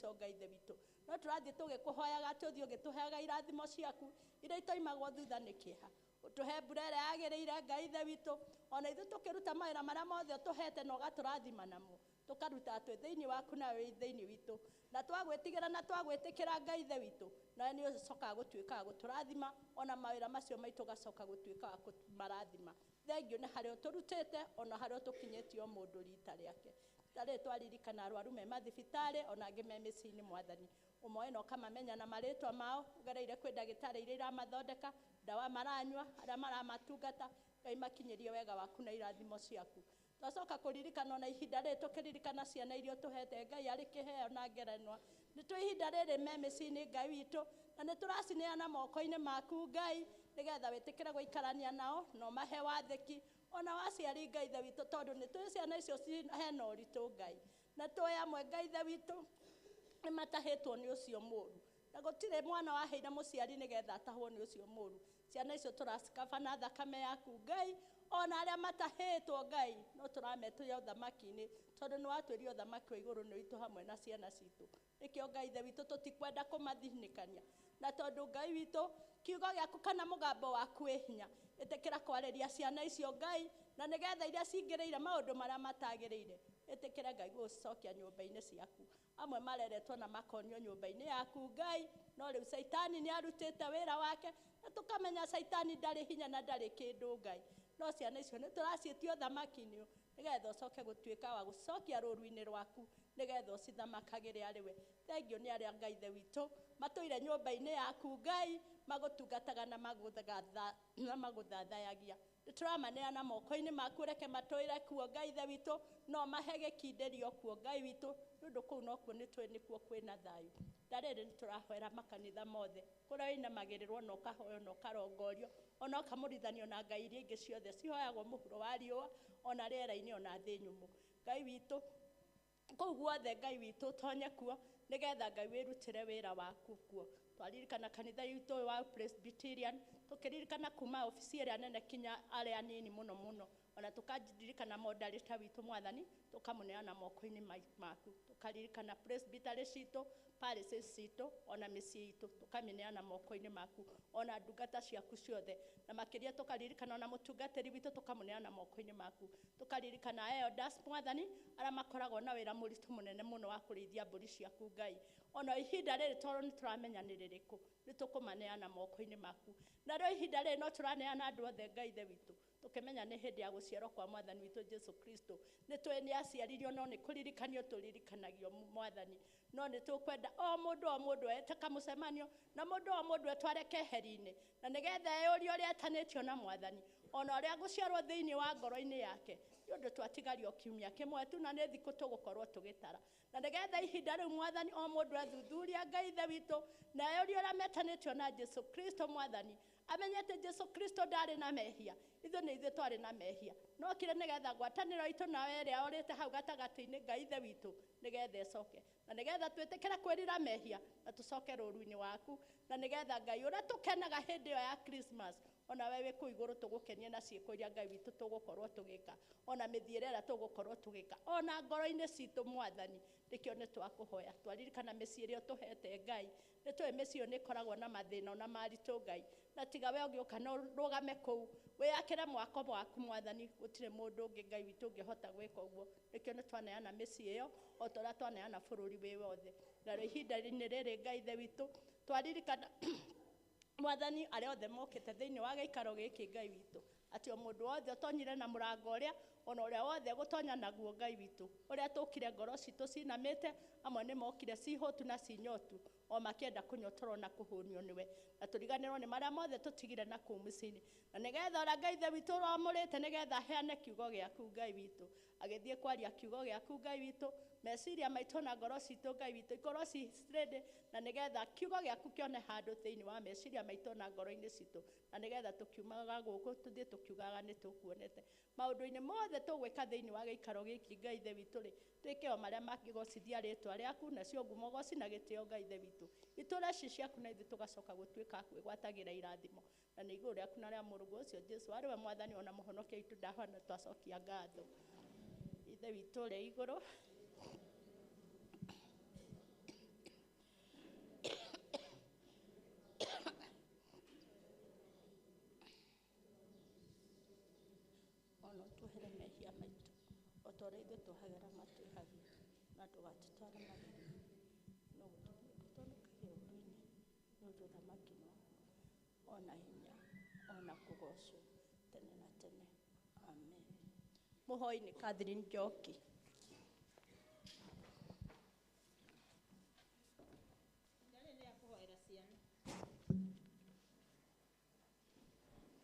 mũico Ngai Ithe witũ. No tũrathiĩ tũgĩkũhoyaga atĩ ũthiĩ ũgĩtũheaga irathimo ciaku iria itoimagwo thutha nĩ kĩeha. Ũtũhe mbura ĩrĩa yagĩrĩire Ngai Ithe witũ, ona ithuĩ tũkĩruta mawĩra marĩa mothe ũtũhete na ũgatũrathima namo, tũkaruta twĩ thĩinĩ waku nawe wĩ thĩinĩ witũ. Na twagwĩtigĩra na twagwĩtĩkĩra Ngai Ithe witũ, nawe nĩ ũcokaga gũtuĩka wa gũtũrathima, ona mawĩra macio maitũ ũgacoka gũtuĩka wa kũmarathima. Thengio nĩ harĩa ũtũrutĩte, ona harĩa ũtũkinyĩtie o mũndũ rita rĩake. Tarĩ twaririkana arwaru me mathibitarĩ, ona angĩ me mĩciĩ-inĩ Mwathani. Ũmoe na ũkamamenya na marĩtwa mao, ũgereire kwĩ ndagĩtarĩ iria iramathondeka, ndawa maranyua, arĩa maramatungata, Ngai makinyĩrie wega waku na irathimo ciaku. Twacoka kũririkana ona ihinda rĩrĩ tũkĩririkana ciana iria ũtũhete Ngai arĩ kĩheo na ngerenwa. Nĩ twĩ ihinda rĩrĩ me mĩciĩ-inĩ Ngai witũ, na nĩ tũracineana moko-inĩ maku Ngai, nĩgetha wĩtĩkĩre gũikarania nao na ũmahe wathĩki ona waciari Ngai Ithe witũ, tondũ nĩ tũĩ ciana icio hena ũritũ Ngai. Na tũĩ amwe Ngai Ithe witũ nĩ matahĩtwo nĩ ũcio mũũru, na gũtirĩ mwana waheire mũciari nĩgetha atahwo nĩ ũcio mũũru. Ciana icio tũracikaba na thakame yaku Ngai, ona arĩa matahĩtwo Ngai no tũrametũria ũthamaki-inĩ, tondũ nĩ watwĩrire ũthamaki wa igũrũ nĩ witũ hamwe na ciana citũ. Nĩkĩo Ngai Ithe witũ tũtikwenda kũmathinĩkania, na tondũ Ngai witũ kiugo gĩaku kana mũgambo waku wĩ hinya, ĩtĩkĩra kwarĩria ciana icio Ngai, na nĩgetha iria cingĩrĩire maũndũ marĩa matagĩrĩire, ĩtĩkĩre Ngai gũcicokia nyũmba-inĩ ciaku. Amwe mareretwo na makonio nyũmba-inĩ yaku Ngai, no rĩu Caitani nĩ arutĩte wĩra wake, na tũkamenya Caitani ndarĩ hinya na ndarĩ kĩndũ Ngai. No ciana icio nĩ tũraciĩtia ũthamaki-inĩ nĩgetha ũcoke gũtuĩka wa gũcokia rũru-inĩ rwaku, nĩgetha ũcithamakagĩre arĩ we. Thengio nĩ arĩa Ngai Ithe witũ matũire nyũmba-inĩ yaku Ngai, magũtungataga na magũthathayagia. Nĩ tũramaneana moko-inĩ maku, reke matũire kuo Ngai Ithe witũ, no mahe gĩkindĩrio kuo Ngai witũ, nĩ ũndũ kũu nokuo nĩ tũĩ nĩkuo kwĩna thayũ. Na rĩrĩ nĩ tũrahoera makanitha mothe kũrĩa ũinamagĩrĩrwo na ũkahoywo na ũkarongorio, ona ũkamũrithanio na Ngai iria ingĩ ciothe cihoyagwo mũhuro wa riũa, ona rĩera-inĩ, ona thĩ nyũmũ. Ngai witũ, kũu guothe Ngai witũ ũtonye kuo, nĩgetha Ngai wĩrutĩre wĩra waku kuo. Twaririkana kanitha witũ wa Presbyterian, tũkĩririkana kuma obici ĩrĩa nene kinya arĩa anini mũno mũno, ona tũkaririkana moderator witũ Mwathani, tũkamũneana moko-inĩ maku. Tũkaririkana presbytery citũ, parishes citũ, ona mĩciĩ itũ, tũkamĩneana moko-inĩ maku, ona ndungata ciaku ciothe, na makĩria tũkaririkana ona mũtungatĩri witũ, tũkamũneana moko-inĩ maku. Tũkaririkana elders Mwathani, arĩa makoragwo na wĩra mũritũ mũnene mũno wa kũrĩithia mbũri ciaku Ngai. Ona ihinda rĩrĩ tondũ nĩ tũramenya nĩ rĩrĩkũ, nĩ tũkũmaneana moko-inĩ maku. Na rĩo ihinda rĩrĩ no tũraneana andũ othe Ngai Ithe witũ, tũkĩmenya nĩ hĩndĩ ya gũciarwo kwa Mwathani witũ Jesu Kristo. Nĩ tũĩ nĩ aciaririo, no nĩ kũririkanio tũririkanagio Mwathani. No nĩ tũkwenda o mũndũ o mũndũ ete kamũcemanio, na mũndũ o mũndũ etware keheri-inĩ, na nĩgetha eyũrie ũrĩa etanĩtio na Mwathani, ona ũrĩa gũciarwo thĩinĩ wa ngoro-inĩ yake. Nĩ ũndũ twatigario kiumia kĩmwe tu, na nĩ thikũ tũgũkorwo tũgĩtara. Na nĩgetha ihinda rĩu Mwathani o mũndũ ethuthuria Ngai Ithe witũ, na eyũrie ũrĩa metanĩtio na Jesu Kristo Mwathani, amenye atĩ Jesu Kristo ndarĩ na mehia, ithuĩ nĩ ithuĩ twarĩ na mehia. No kire nĩgetha ngwatanĩro itũ nawe ĩrĩa orĩte hau gatagatĩ-inĩ Ngai Ithe witũ, nĩgetha ĩcoke, na nĩgetha twĩtĩkĩre kwĩrira mehia na tũcoke rũru-inĩ waku, na nĩgetha Ngai ũrĩa tũkenaga hĩndĩ ĩyo ya Christmas, ona we wĩ kũu igũrũ tũgũkenie na ciĩko iria Ngai witũ tũgũkorwo tũgĩka, ona mĩthiĩre ĩrĩa tũgũkorwo tũgĩka, ona ngoro-inĩ citũ Mwathani. Nĩkĩo nĩ twakũhoya twaririkana mĩciĩ ĩrĩa ũtũhete Ngai, nĩ tũĩ mĩciĩ ĩyo nĩ ĩkoragwo na mathĩna ona maritũ Ngai, na tiga we ũgĩũka na ũrũgame kũu wĩyakĩre mwako waku Mwathani, gũtirĩ mũndũ ũngĩ Ngai witũ ũngĩhota gwĩka ũguo. Nĩkĩo nĩ twaneana mĩciĩ ĩyo o ta ũrĩa twaneana bũrũri wĩ wothe. Narĩo ihinda-inĩ rĩrĩ Ngai Ithe witũ twaririkana Mwathani arĩa othe mokĩte thĩinĩ wa gĩikaro gĩkĩ Ngai witũ, atĩ o mũndũ wothe ũtonyire na mũrango ũrĩa, ona ũrĩa wothe gũtonya naguo Ngai witũ, ũrĩa tũkire ngoro citũ cinamĩte, amwe nĩ mokire cihũtu na cinyotu, o makĩenda kũnyotorwo na kũhũnio nĩwe, na tũriganĩrwo nĩ marĩa mothe tũtigire na kũu mĩciĩ-inĩ. Na nĩgetha ũrĩa Ngai Ithe witũ ũramũrĩte, nĩgetha aheane kiugo gĩaku Ngai witũ, agĩthiĩ kwaria kiugo gĩaku Ngai witũ, meciria maitũ na ngoro citũ Ngai witũ ikorwo ci ready, na nĩgetha kiugo gĩaku kĩone handũ thĩinĩ wa meciria maitũ na ngoro-inĩ citũ, na nĩgetha tũkiumaga gũkũ tũthiĩ tũkiugaga nĩ tũkuonete. Maũndũ-inĩ mothe tũgwĩka thĩinĩ wa gĩikaro gĩkĩ Ngai Ithe witũ rĩ, twĩke o marĩa mangĩgocithia rĩtwa rĩaku, nacio ngumo goci na gĩtĩo Ngai Ithe witũ. Itũra ici ciaku na ithuĩ tũgacoka gũtuĩka a kwĩgwatagĩra irathimo, na nĩ igũrũ rĩaku na rĩa mũrũguo ũcio Jesu arĩ we Mwathani ona mũhonokia witũ, ndahona twacokia ngatho. Ithe witũ ũrĩa igũrũ, Na ũtuohere mehia maitũ o ta ũrĩa ithuĩ tuohagĩra matwĩhagia, na ndũgatũtware magerio-inĩ, no ũtũhonokagie ũũru-inĩ, nĩ ũndũ ũthamaki nĩ waku, ona hinya, ona kũgoocwo tene na tene. Amen. Mũhoi nĩ Catherine Njoki.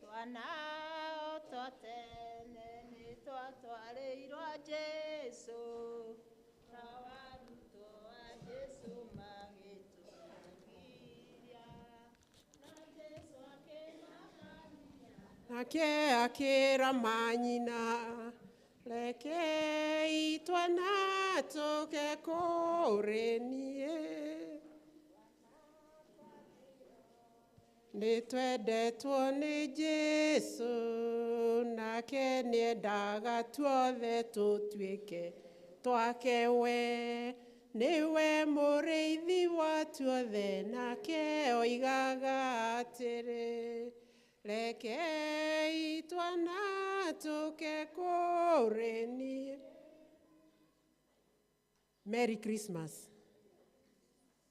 Twana twa tene nĩ twatwarĩirwo Jesũ, na arutwo a Jesũ magĩtũgiria, na Jesũ akĩmakania. Nake akĩra manyina, rekei twana tũke kũrĩ niĩ. Nĩ twendetwo nĩ Jesũ, nake nĩendaga tuothe tũtuĩke twake we. Nĩwe mũrĩithi wa tuothe, nake oigaga atĩrĩ, rekei twana tũke kũrĩ niĩ. Merry Christmas.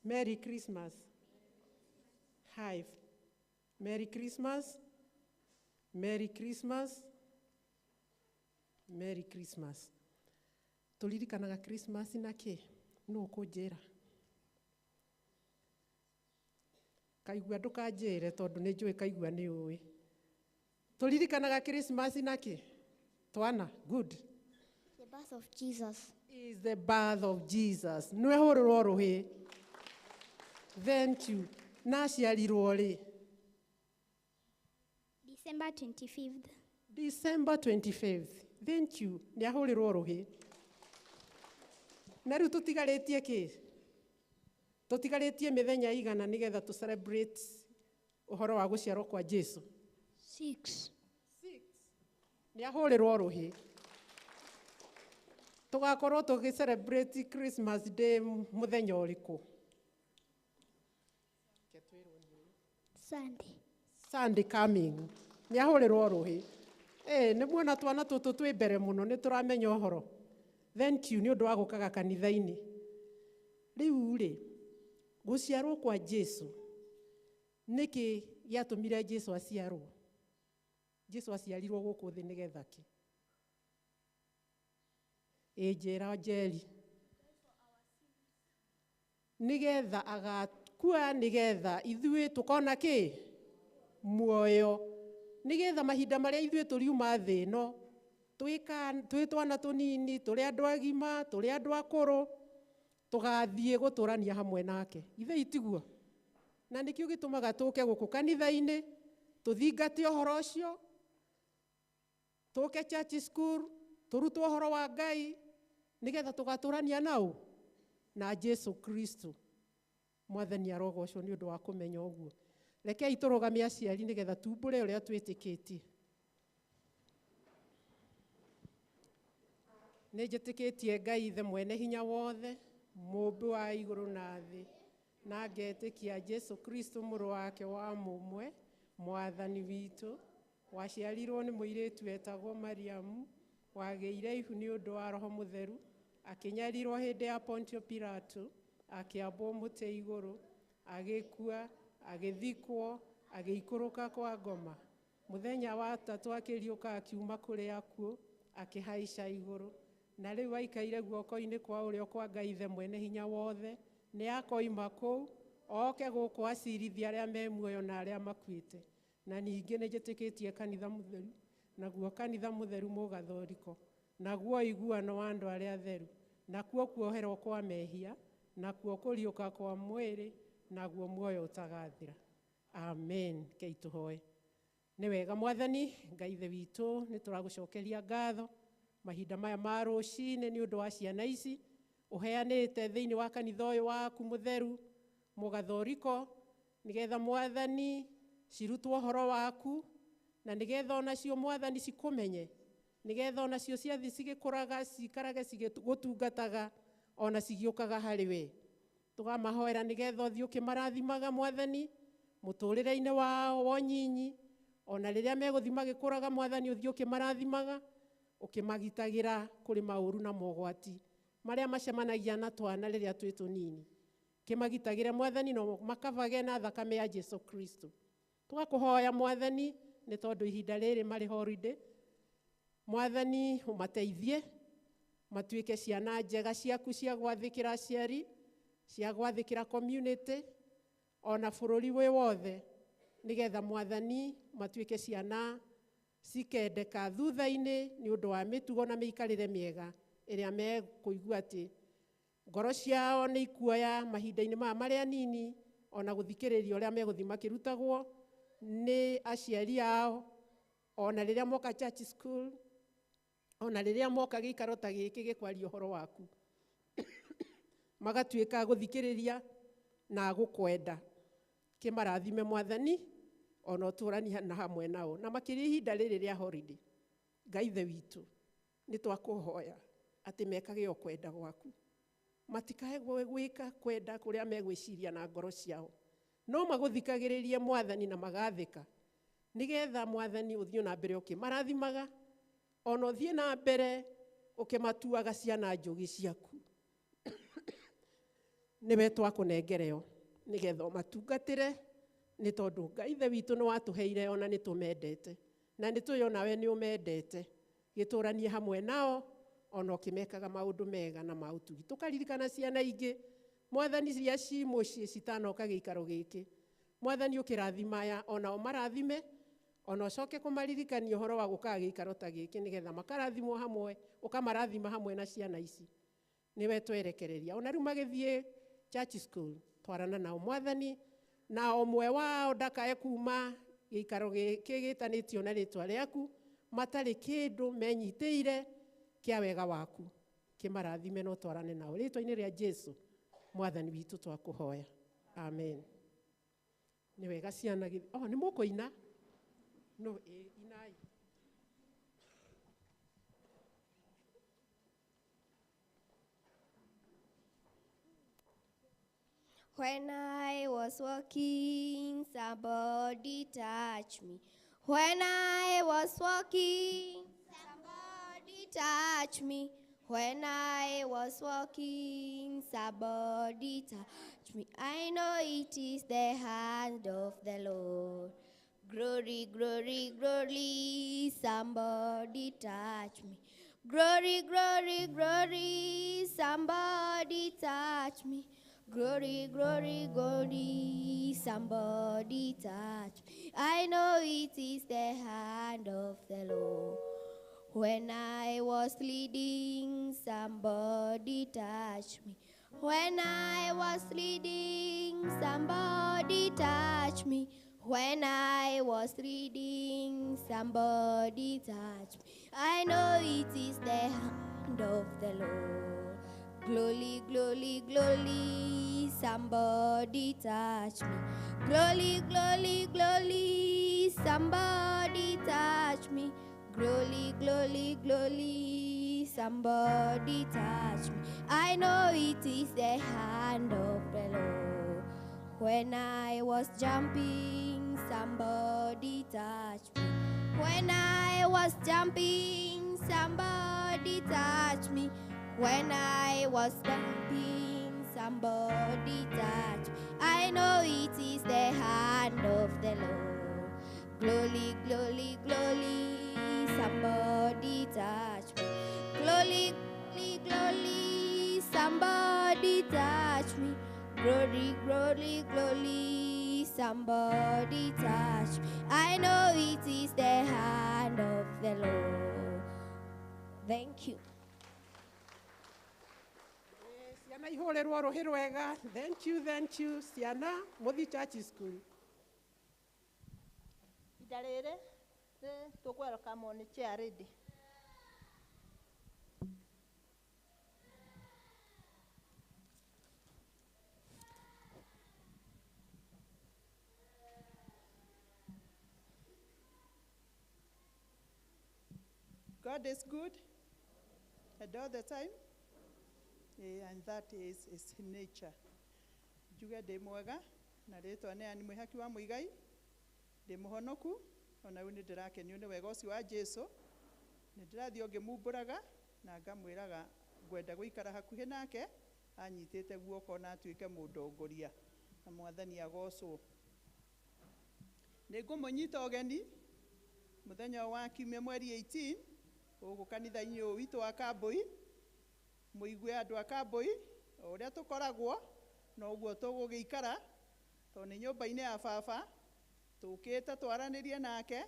Merry Christmas. Hive. Merry Christmas. Merry Christmas. Merry Christmas. Tũririkanaga Christmas na kĩ? Nũ ũkũnjĩra? Kaigua ndũkanjĩre tondũ nĩ njũĩ kaigua nĩ ũĩ. Tũririkanaga Christmas na kĩ? Twana, good. The birth of Jesus. Is the birth of Jesus. Nĩwe hũrĩrwo rũhĩ. Thank you. Na aciarirwo rĩ? December 25th. December 25th. Thank you. Nĩ ahũrĩrwo rũhĩ. Na rĩu tũtigarĩtie kĩ? Tũtigarĩtie mĩthenya igana nĩgetha tũ celebrate ũhoro wa gũciarwo kwa Jesu. 6. Nĩ ahũrĩrwo rũhĩ. Tũgakorwo tũgĩ celebrate Christmas Day mũthenya ũrĩkũ? Sunday. Sunday coming. Nĩ ahũrĩrwo rũhĩ. Nĩ muona twana tũtũ twĩ mbere mũno, nĩ tũramenya ũhoro. Thank you nĩ ũndũ wa gũkaga kanitha-inĩ. Rĩu rĩ, gũciarwo kwa Jesu, nĩkĩ gĩatũmire Jesu aciarwo? Jesu aciarirwo gũkũ thĩ nĩgetha kĩ? Ĩ njĩra Njeri. Nĩgetha agakua, nĩgetha ithuĩ tũkona kĩ? Muoyo. Nĩgetha mahinda marĩa ithuĩ tũriuma thĩ ĩno, twĩ twana tũnini, tũrĩ andũ agima, tũrĩ andũ akũrũ, tũgathiĩ gũtũrania hamwe nake. Ithe itiguo? Na nĩkĩo gĩtũmaga tũke gũkũ kanitha-inĩ, tũthingate ũhoro ũcio, tũke church school, tũrutwo ũhoro wa Ngai, nĩgetha tũgatũrania nao na Jesu Kristo. Mwathani arogocwo nĩ ũndũ wa kũmenya ũguo. Rekei tũrũgamie aciari nĩgetha tumbũre ũrĩa twĩtĩkĩtie. Nĩ njĩtĩkĩtie Ngai Ithe mwene hinya wothe, mũũmbi wa igũrũ na thĩ, na ngetĩkia Jesu Kristo mũrũ wake wa mũmwe, mwathani witũ, waciarirwo nĩ mũirĩtu etagwo Mariamu, wagĩire ihu nĩ ũndũ wa Roho Mũtheru, akĩnyarirwo hĩndĩ ya Pontio Pilato, akĩambwo mũtĩ igũrũ, agĩkua, agĩthikwo, agĩikũrũka kwa ngoma. Mũthenya wa tatũ akĩriũka akiuma kũrĩ akuũ, akĩhaica igũrũ. Na rĩu aikaire guoko-inĩ kwa ũrĩo kwa Ngai Ithe mwene hinya wothe, nĩ akoima kũu, oke gũkũ acirithie arĩa me muoyo na arĩa makuĩte. Na ningĩ nĩ njĩtĩkĩtie kanitha mũtheru, naguo kanitha mũtheru mũgathoriko, naguo ũiguano wa andũ arĩa atheru, nakuo kuoherwo kwa mehia, nakuo kũriũka kwa mwĩrĩ, naguo muoyo ũtagathira. Amen. Kei tũhoe. Nĩ wega Mwathani Ngai Ithe witũ, nĩ tũragũcokeria ngatho mahinda maya ma rũcinĩ nĩ ũndũ wa ciana ici ũheanĩte thĩinĩ wa kanitha ũyũ waku mũtheru mũgathoriko, nĩgetha Mwathani cirutwo ũhoro waku, na nĩgetha onacio Mwathani cikũmenye, nĩgetha onacio ciathiĩ cigĩkũraga ciikarage cigĩgũtungataga ona cigĩũkaga harĩ we. Tũkamahoera nĩgetha ũthiĩ ũkĩmarathimaga Mwathani mũtũrĩre-inĩ wao wa ũnyinyi, ona rĩrĩa megũthiĩ magĩkũraga Mwathani ũthiĩ ũkĩmarathimaga, Ũkĩmagitagĩra kũrĩ maũru na mogwati marĩa macemanagia na twana rĩrĩa twĩ tũnini. Kĩmagitagĩre Mwathani no makabage na thakame ya Jesu Kristo. Tũgakũhoya Mwathani nĩ tondũ ihinda rĩrĩ marĩ holiday. Mwathani ũmateithie matuĩke ciana njega ciaku cia gwathĩkĩra aciari, cia gwathĩkĩra community ona bũrũri wĩ wothe, nĩgetha Mwathani matuĩke ciana cikendeka thutha-inĩ nĩ ũndũ wa mĩtugo na mĩikarĩre mĩega ĩrĩa mekũigua atĩ ngoro ciao nĩ ikuoya mahinda-inĩ maya marĩa nini, ona gũthikĩrĩria ũrĩa megũthiĩ makĩrutagwo nĩ aciari ao, ona rĩrĩa moka church school, ona rĩrĩa moka gĩikaro ta gĩkĩ gĩkwaria ũhoro waku, magatuĩka gũthikĩrĩria na gũkwenda. Kĩmarathime Mwathani ona ũtũranie na hamwe nao, na makĩria ihinda rĩrĩ rĩa holiday. Ngai Ithe witũ, nĩ twakũhoya atĩ mekage o kwenda gwaku, matikae gwĩka kwenda kũrĩa megwĩciria na ngoro ciao, no magũthikagĩrĩrie Mwathani na magathĩka, nĩgetha Mwathani ũthiĩ na mbere ũkĩmarathimaga, ona ũthiĩ na mbere ũkĩmatuaga ciana njũgĩ ciaku. Nĩwe twakũnengereo nĩgetha ũmatungatĩre, nĩ tondũ Ngai Ithe witũ nĩ watũheire ona nĩ tũmendete, na nĩ tũĩ onawe nĩ ũmendete. Gĩtũranie hamwe nao ona ũkĩmekaga maũndũ mega na ma ũtugi. Tũkaririkana ciana ingĩ Mwathani iria ci mũciĩ citanoka gĩikaro gĩkĩ, Mwathani ũkĩrathima aya ona ũmarathime, ona ũcoke kũmaririkania ũhoro wa gũkaga gĩikaro ta gĩkĩ, nĩgetha makarathimwo hamwe, ũkamarathima hamwe na ciana ici. Nĩwe twerekereria ona rĩu magĩthiĩ church school, twarana nao Mwathani, na ũmwe wao ndakae kuma gĩikaro gĩkĩ gĩtanĩtio na rĩtwa rĩaku matarĩ kĩndũ menyitĩire kĩa wega waku. Kĩmarathime na ũtwarane nao rĩtwa-inĩ rĩa Jesu Mwathani witũ twakũhoya, amen. Nĩ wega ciana oh, nĩ mũkũina? No, inai. When I was walking, somebody touched me. When I was walking, somebody touched me. When I was walking, somebody touched me. I know it is the hand of the Lord. Glory, glory, glory, somebody touch me. Glory, glory, glory, somebody touch me. Glory, glory, glory, somebody touch me. I know it is the hand of the Lord. When I was leading, somebody touched me. When I was leading, somebody touched me. When I was reading, somebody touched me. I know it is the hand of the Lord. Glory, glory, glory, somebody touch me. Glory, glory, glory, somebody touch me. Glory, glory, glory, somebody touch me. I know it is the hand of the Lord. When I was jumping, somebody touched me. When I was jumping, somebody touched me. When I was jumping, somebody touched me. I know it is the hand of the Lord. Glory, glory, glory, somebody touch me. Glory, glory, glory, somebody touch me. Glory, glory, glory, somebody touch me. I know it is the hand of the Lord. Thank you. Ciana ihũrĩrwo rũhĩ rwega. Thank you, ciana mũthi church school. Ihinda rĩrĩ tũkwerokamwo nĩ chair lady. God is good and all the time, and that is his nature. Njuge ndĩ mwega na rĩtwa nĩ Ann Mwĩhaki wa Mũigai, ndĩ mũhonoku, ona rĩu nĩ ndĩrakenio nĩ wega ũcio wa Jesu, Nĩ ndĩrathiĩ o ngĩmumbũraga na ngamwĩraga ngwenda gũikara hakuhĩ nake anyitĩte guoko na atuĩke mũndongoria, na Mwathani agocwo. Nĩ ngũmũnyita ũgeni mũthenya wa kiumia mweri 18 gũkũ kanitha-inĩ ũyũ witũ wa Kambui, mũigue andũ a Kambui o ũrĩa tũkoragwo noguo tũgũgĩikara, tondũ nĩ nyũmba-inĩ ya baba tũkĩte twaranĩrie nake,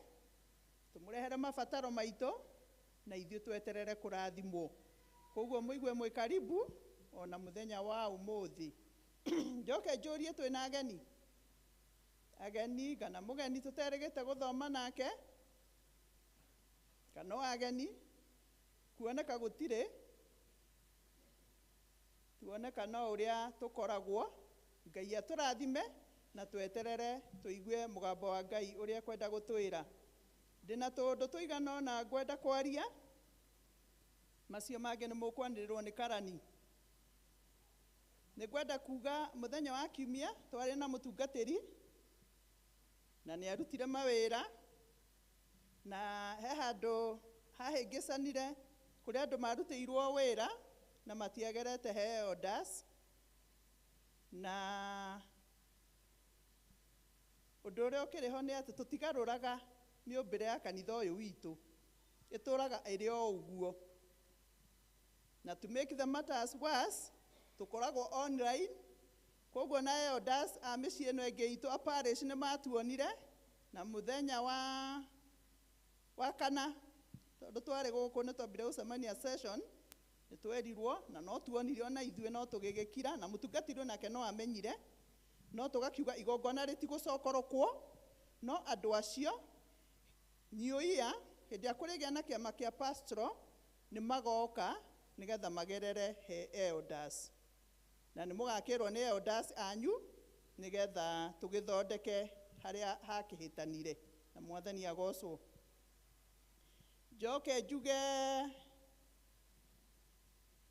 tũmũrehere mabataro maitũ na ithuĩ tweterere kũrathimwo. Koguo mũigue mwĩ karibu ona mũthenya wa ũmũthĩ. Njoke njũrie twĩna ageni, ageni kana mũgeni tũterĩgĩte gũthoma nake kana o ageni kuoneka gũtirĩ, tuoneka no ũrĩa tũkoragwo. Ngai atũrathime na tweterere tũigue mũgambo wa Ngai ũrĩa kwenda gũtwĩra. Ndĩna tũũndũ tũigana ũna ngwenda kwaria, macio mangĩ nĩ mũkwanĩrĩrwo nĩ karani. Nĩ ngwenda kuga mũthenya wa kiumia twarĩ na mũtungatĩri na nĩ arutire mawĩra, na he handũ hahĩngĩcanire kũrĩa andũ marutĩirwo wĩra na matiagerete he elders, na ũndũ ũrĩa ũkĩrĩ ho nĩ atĩ tũtigarũraga mĩũmbĩre ya kanitha ũyũ witũ, ĩtũraga ĩrĩ o ũguo. Na to make the matters worse, tũkoragwo online, koguo na elders a mĩciĩ ĩno ĩngĩ itũ a parish nĩ matuonire, na mũthenya wa kana tondũ twarĩ gũkũ nĩ twambire gũcemania session, nĩ twerirwo na no tuonire ona ithuĩ no tũgĩgĩkira, na mũtungatĩri nake no amenyire, no tũgakiuga igongona rĩtigũcokorokwo, no andũ acio New Year hĩndĩ ĩrĩa kũrĩgĩa na kĩama kĩa pastoral nĩ magoka nĩgetha magerere he elders, na nĩ mũgakĩrwo nĩ elders anyu nĩgetha tũgĩthondeke harĩa hakĩhĩtanire, na Mwathani agocwo. Njoke njuge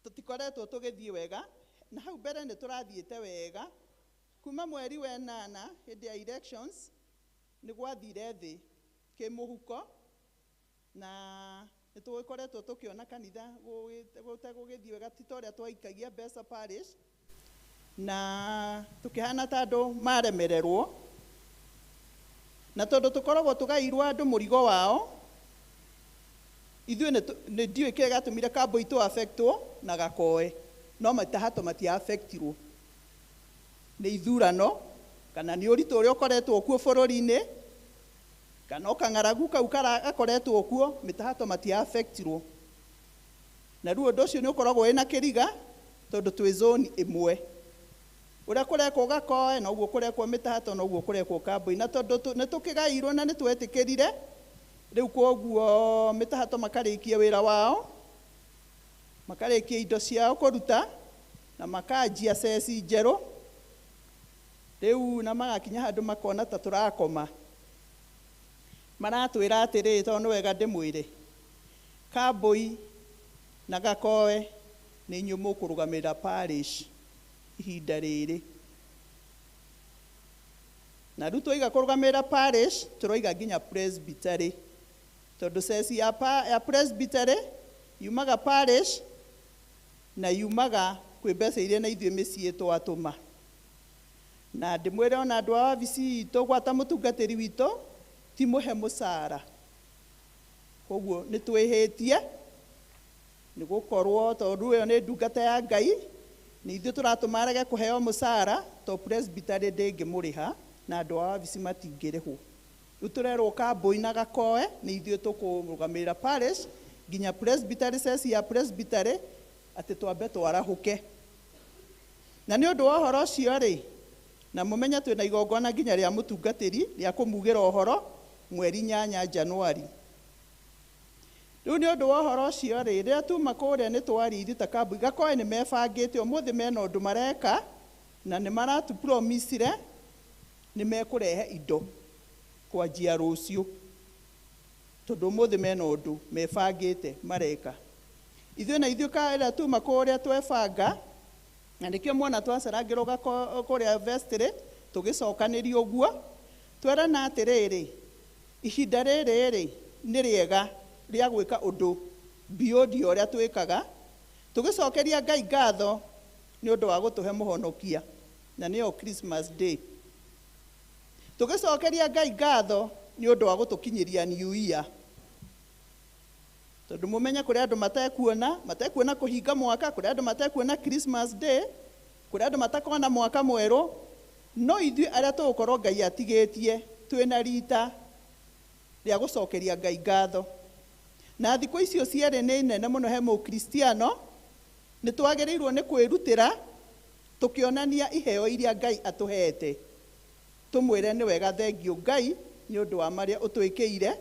tũtikoretwo tũgĩthiĩ wega, na hau mbere nĩ tũrathiĩte wega kuma mweri wa ĩnana hĩndĩ ya elections nĩ gwathire thĩ kĩmũhuko, na nĩ tũgĩkoretwo tũkĩona kanitha gũtegũgĩthiĩ wega, ti ta ũrĩa twaikagia mbeca parish, na tũkĩhana ta andũ maremererwo, na tondũ tũkoragwo tũgairwo andũ mũrigo wao, ithuĩ nĩ ndiũĩ kĩrĩa gĩatũmire Kambui tũ affectwo na Gakoe, no Mĩtahato matia affectirwo nĩ ithurano kana nĩ ũritũ ũrĩa ũkoretwo kuo bũrũri-inĩ, kana o kang'aragu kau gakoretwo kuo, Mĩtahato matia affectirwo. Na rĩu ũndũ ũcio nĩ ũkoragwo wĩna kĩriga tondũ twĩ zone ĩmwe, ũrĩa kũrekwo Gakoe noguo kũrekwo Mĩtahato noguo kũrekwo Kambui, na tondũ nĩ tũkĩgairwo na nĩ twetĩkĩrire, rĩu koguo Mĩtahato makarĩkia wĩra wao, makarĩkia indo ciao kũruta na makanjia ceci njerũ, rĩu na magakinya handũ makona ta tũrakoma. Maratwĩra atĩrĩrĩ, tondũ nĩ wega ndĩmwĩre, Kambui na Gakoe nĩ inyuĩ mũkũrũgamĩrĩra parish ihinda rĩrĩ. Na rĩu twaiga kũrũgamĩrĩra parish, tũroiga nginya presbytery, tondũ ceci ya presbytery yumaga parish na yumaga kwĩ mbeca iria na ithuĩ mĩciĩ twatũma. Na ndĩmwĩre ona andũ a wabici itũ gwata mũtungatĩri witũ ti mũhe mũcara, koguo nĩ twĩhĩtie nĩ gũkorwo tondũ ĩyo nĩ ndungata ya Ngai, nĩ ithuĩ tũratũma arege kũheo mũcara, to presbytery ndĩngĩmũrĩha na andũ a wabici matingĩrĩhwo. Rĩu tũrerwo Kambui na Gakoe nĩ ithuĩ tũkũrũgamĩrĩra parish nginya presbytery, ceci ya presbytery, atĩ twambe twarahũke. Na nĩ ũndũ wa ũhoro ũcio rĩ, na mũmenye twĩna igongona nginya rĩa mũtungatĩri rĩa kũmugĩra ũhoro mweri 8 Januari. Rĩu nĩ ũndũ wa ũhoro ũcio rĩ, rĩrĩa tuma kũrĩa nĩ twaria ithuĩ ta Kambui, Gakoe nĩ mebangĩte ũmũthĩ mena ũndũ mareka na nĩ maratu-promisire nĩ mekũrehe indo kwanjia rũciũ, tondũ ũmũthĩ mena ũndũ mebangĩte mareka. Ithuĩ na ithuĩ rĩrĩa tuma kũrĩa twebanga, na nĩkĩo muona twacerangĩrwo kũrĩa vestry tũgĩcokanĩria ũguo, twerana atĩrĩrĩ, ihinda rĩrĩ rĩ nĩ rĩega rĩa gwĩka ũndũ Beyond ũrĩa twĩkaga, tũgĩcokeria Ngai ngatho nĩ ũndũ wa gũtũhe mũhonokia, na nĩyo Christmas Day. Tũgĩcokeria Ngai ngatho nĩ ũndũ wa gũtũkinyĩria New Year. Tondũ mũmenye kũrĩ andũ matekuona kũhinga mwaka, kũrĩ andũ matekuona Christmas Day, kũrĩ andũ matakona mwaka mwerũ, no ithuĩ arĩa tũgũkorwo Ngai atigĩtie twĩna rita rĩa gũcokeria Ngai ngatho. Na thikũ icio cierĩ nĩ nene mũno he mũkristiano, nĩ twagĩrĩirwo nĩ kwĩrutĩra tũkĩonania iheo iria Ngai atũhete. Tũmwĩre nĩ wega thengiũ Ngai nĩ ũndũ wa marĩa ũtwĩkĩire.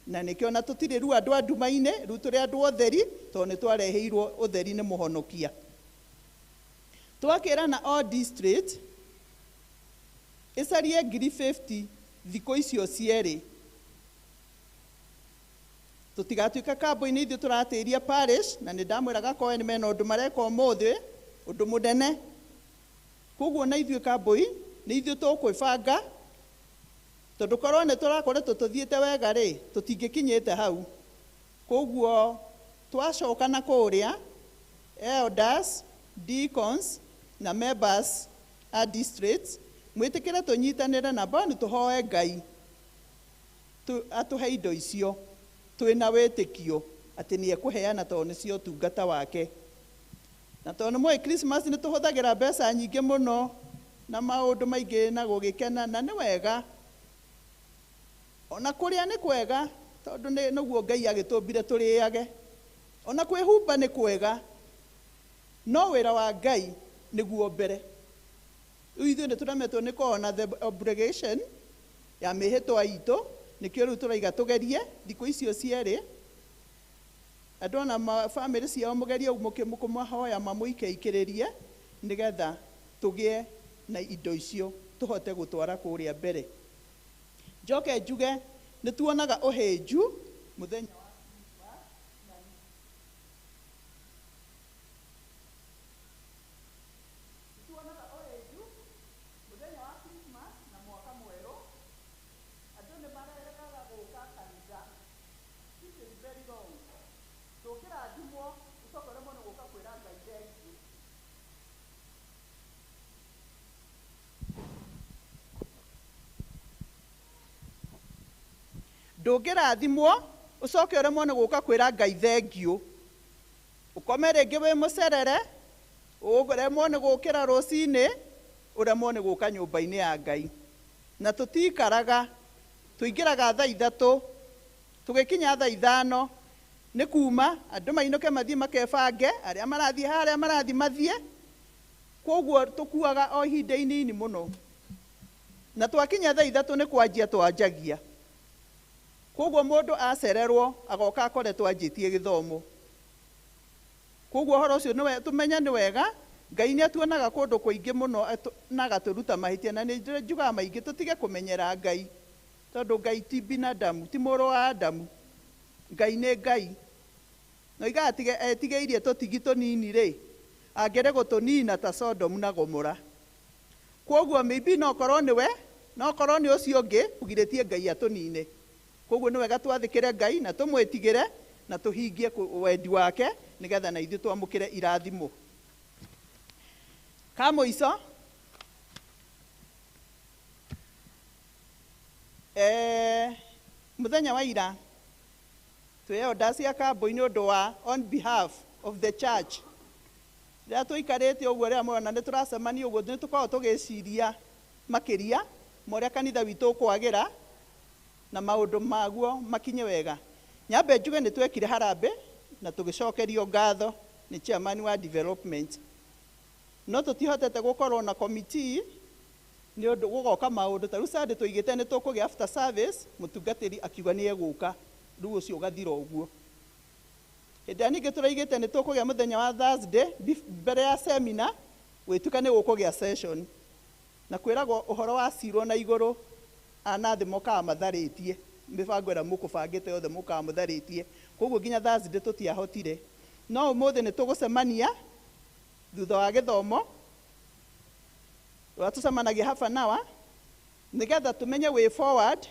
Na nĩkĩo na tũtirĩ rĩu andũ a nduma-inĩ, rĩu tũrĩ andũ ũtheri, tondũ nĩ twareheirwo ũtheri nĩ mũhonokia. Twakĩrana o district ĩcarie 50,000 thikũ icio cierĩ. Tũtigatuĩka kambũ-inĩ ithuĩ tũratĩria parish, na nĩ ndamwĩra Gakoe nĩ mena ũndũ mareka ũmũthĩ, ũndũ mũnene. Koguo na ithuĩ kambũi nĩ ithuĩ tũkwĩbanga, tondũ korwo nĩ tũrakoretwo tũthiĩte wega rĩ, tũtingĩkinyĩte hau. Koguo twacoka na kũrĩa elders, deacons na members a districts, mwĩtĩkĩre tũnyitanĩre na bao nĩ tũhoe Ngai atũhe indo icio twĩna wĩtĩkio atĩ nĩ ekũheana tondũ nĩcio ũtungata wake. Na tondũ nĩ mũĩ Christmas nĩ tũhũthagĩra mbeca nyingĩ mũno na maũndũ maingĩ na gũgĩkena, na nĩ wega. Ona kũrĩa nĩ kwega tondũ nĩguo Ngai agĩtũmbire tũrĩage. Ona kwĩhumba nĩ kwega, no wĩra wa Ngai nĩguo mbere. Rĩu ithuĩ nĩ tũremetwo nĩ kũona the obligation ya mĩhĩtwa itũ, nĩkĩo rĩu tũraiga tũgerie thikũ icio cierĩ. Andũ ona bamĩrĩ ciao mũgerie kũmahoya mamũikeikĩrĩrie nĩgetha tũgĩe na indo icio tũhote gũtwara kũrĩa mbere. Njoke njuge nĩ tuonaga ũhĩnju mũthenya wa Christmas na mwaka mwerũ. Andũ nĩ maregaga gũka kanitha. This is very wrong. Tũkĩrathimwo ũcoke ũremwo nĩ gũka kwĩra Ngai thengiũ. Ndũngĩrathimwo ũcoke ũremwo nĩ gũka kwĩra Ngai thengiũ. Ũkome rĩngĩ wĩ mũcerere, ũremwo nĩ gũkĩra rũcinĩ, ũremwo nĩ gũka nyũmba-inĩ ya Ngai. Na tũtikaraga, tũingĩraga thaa 3, tũgĩkinya thaa 5 nĩ kuma andũ mainũke mathiĩ makebange, arĩa marathiĩ harĩa marathiĩ mathiĩ. Koguo tũkuaga o ihinda inini mũno. Na twakinya thaa 3 nĩ kwanjia twanjagia. Koguo mũndũ acererwo agoka akore twanjĩtie gĩthomo. Koguo ũhoro ũcio tũmenye nĩ wega, Ngai nĩ atuonaga kũndũ kũingĩ mũno na agatũruta mahĩtia, na nĩ njugaga maingĩ tũtige kũmenyera Ngai, tondũ Ngai ti binadamu, ti mũrũ wa Adamu. Ngai nĩ Ngai. No igatige etigĩirie tũtigi tũnini rĩ, angĩrĩ gũtũnina ta Sodomu na Gomora. Koguo maybe no korwo nĩwe, no korwo nĩ ũcio ũngĩ, ũgirĩtie Ngai atũnine. Koguo nĩ wega twathĩkĩre Ngai na tũmwĩtigĩre na tũhingie wendi wake nĩgetha na ithuĩ twamũkĩre irathimo. Ka mũico, mũthenya wa ira twĩ elders a kambũ-inĩ ũndũ wa on behalf of the church. Rĩrĩa tũikarĩte ũguo, rĩrĩa mũrona nĩ tũracemania ũguo, nĩ tũkoragwo tũgĩciria makĩria ma ũrĩa kanitha witũ ũkwagĩra na maũndũ maguo makinye wega. Nyambe njuge nĩ twekire harambĩ na tũgĩcokerio ngatho nĩ chairman wa development. No tũtihotete gũkorwo na committee nĩ ũndũ gũgoka maũndũ ta rĩu Sunday tũigĩte nĩ tũkũgĩa after service, mũtungatĩri akiuga nĩ egũka, rĩu ũcio ũgathira ũguo. Hĩndĩ ĩrĩa ningĩ tũraigĩte nĩ tũkũgĩa mũthenya wa Thursday mbere ya seminar, gwĩtuĩka nĩ gũkũgĩa session. Na kwĩragwo ũhoro wa cirwo na igũrũ, anathĩ mokaga matharĩtie, mĩbango ĩrĩa mũkũbangĩte yothe mũkaga mũtharĩtie. Koguo nginya Thursday tũtiahotire. No ũmũthĩ nĩ tũgũcemania thutha wa gĩthomo, ũrĩa tũcemanagia half an hour, nĩgetha tũmenye way forward,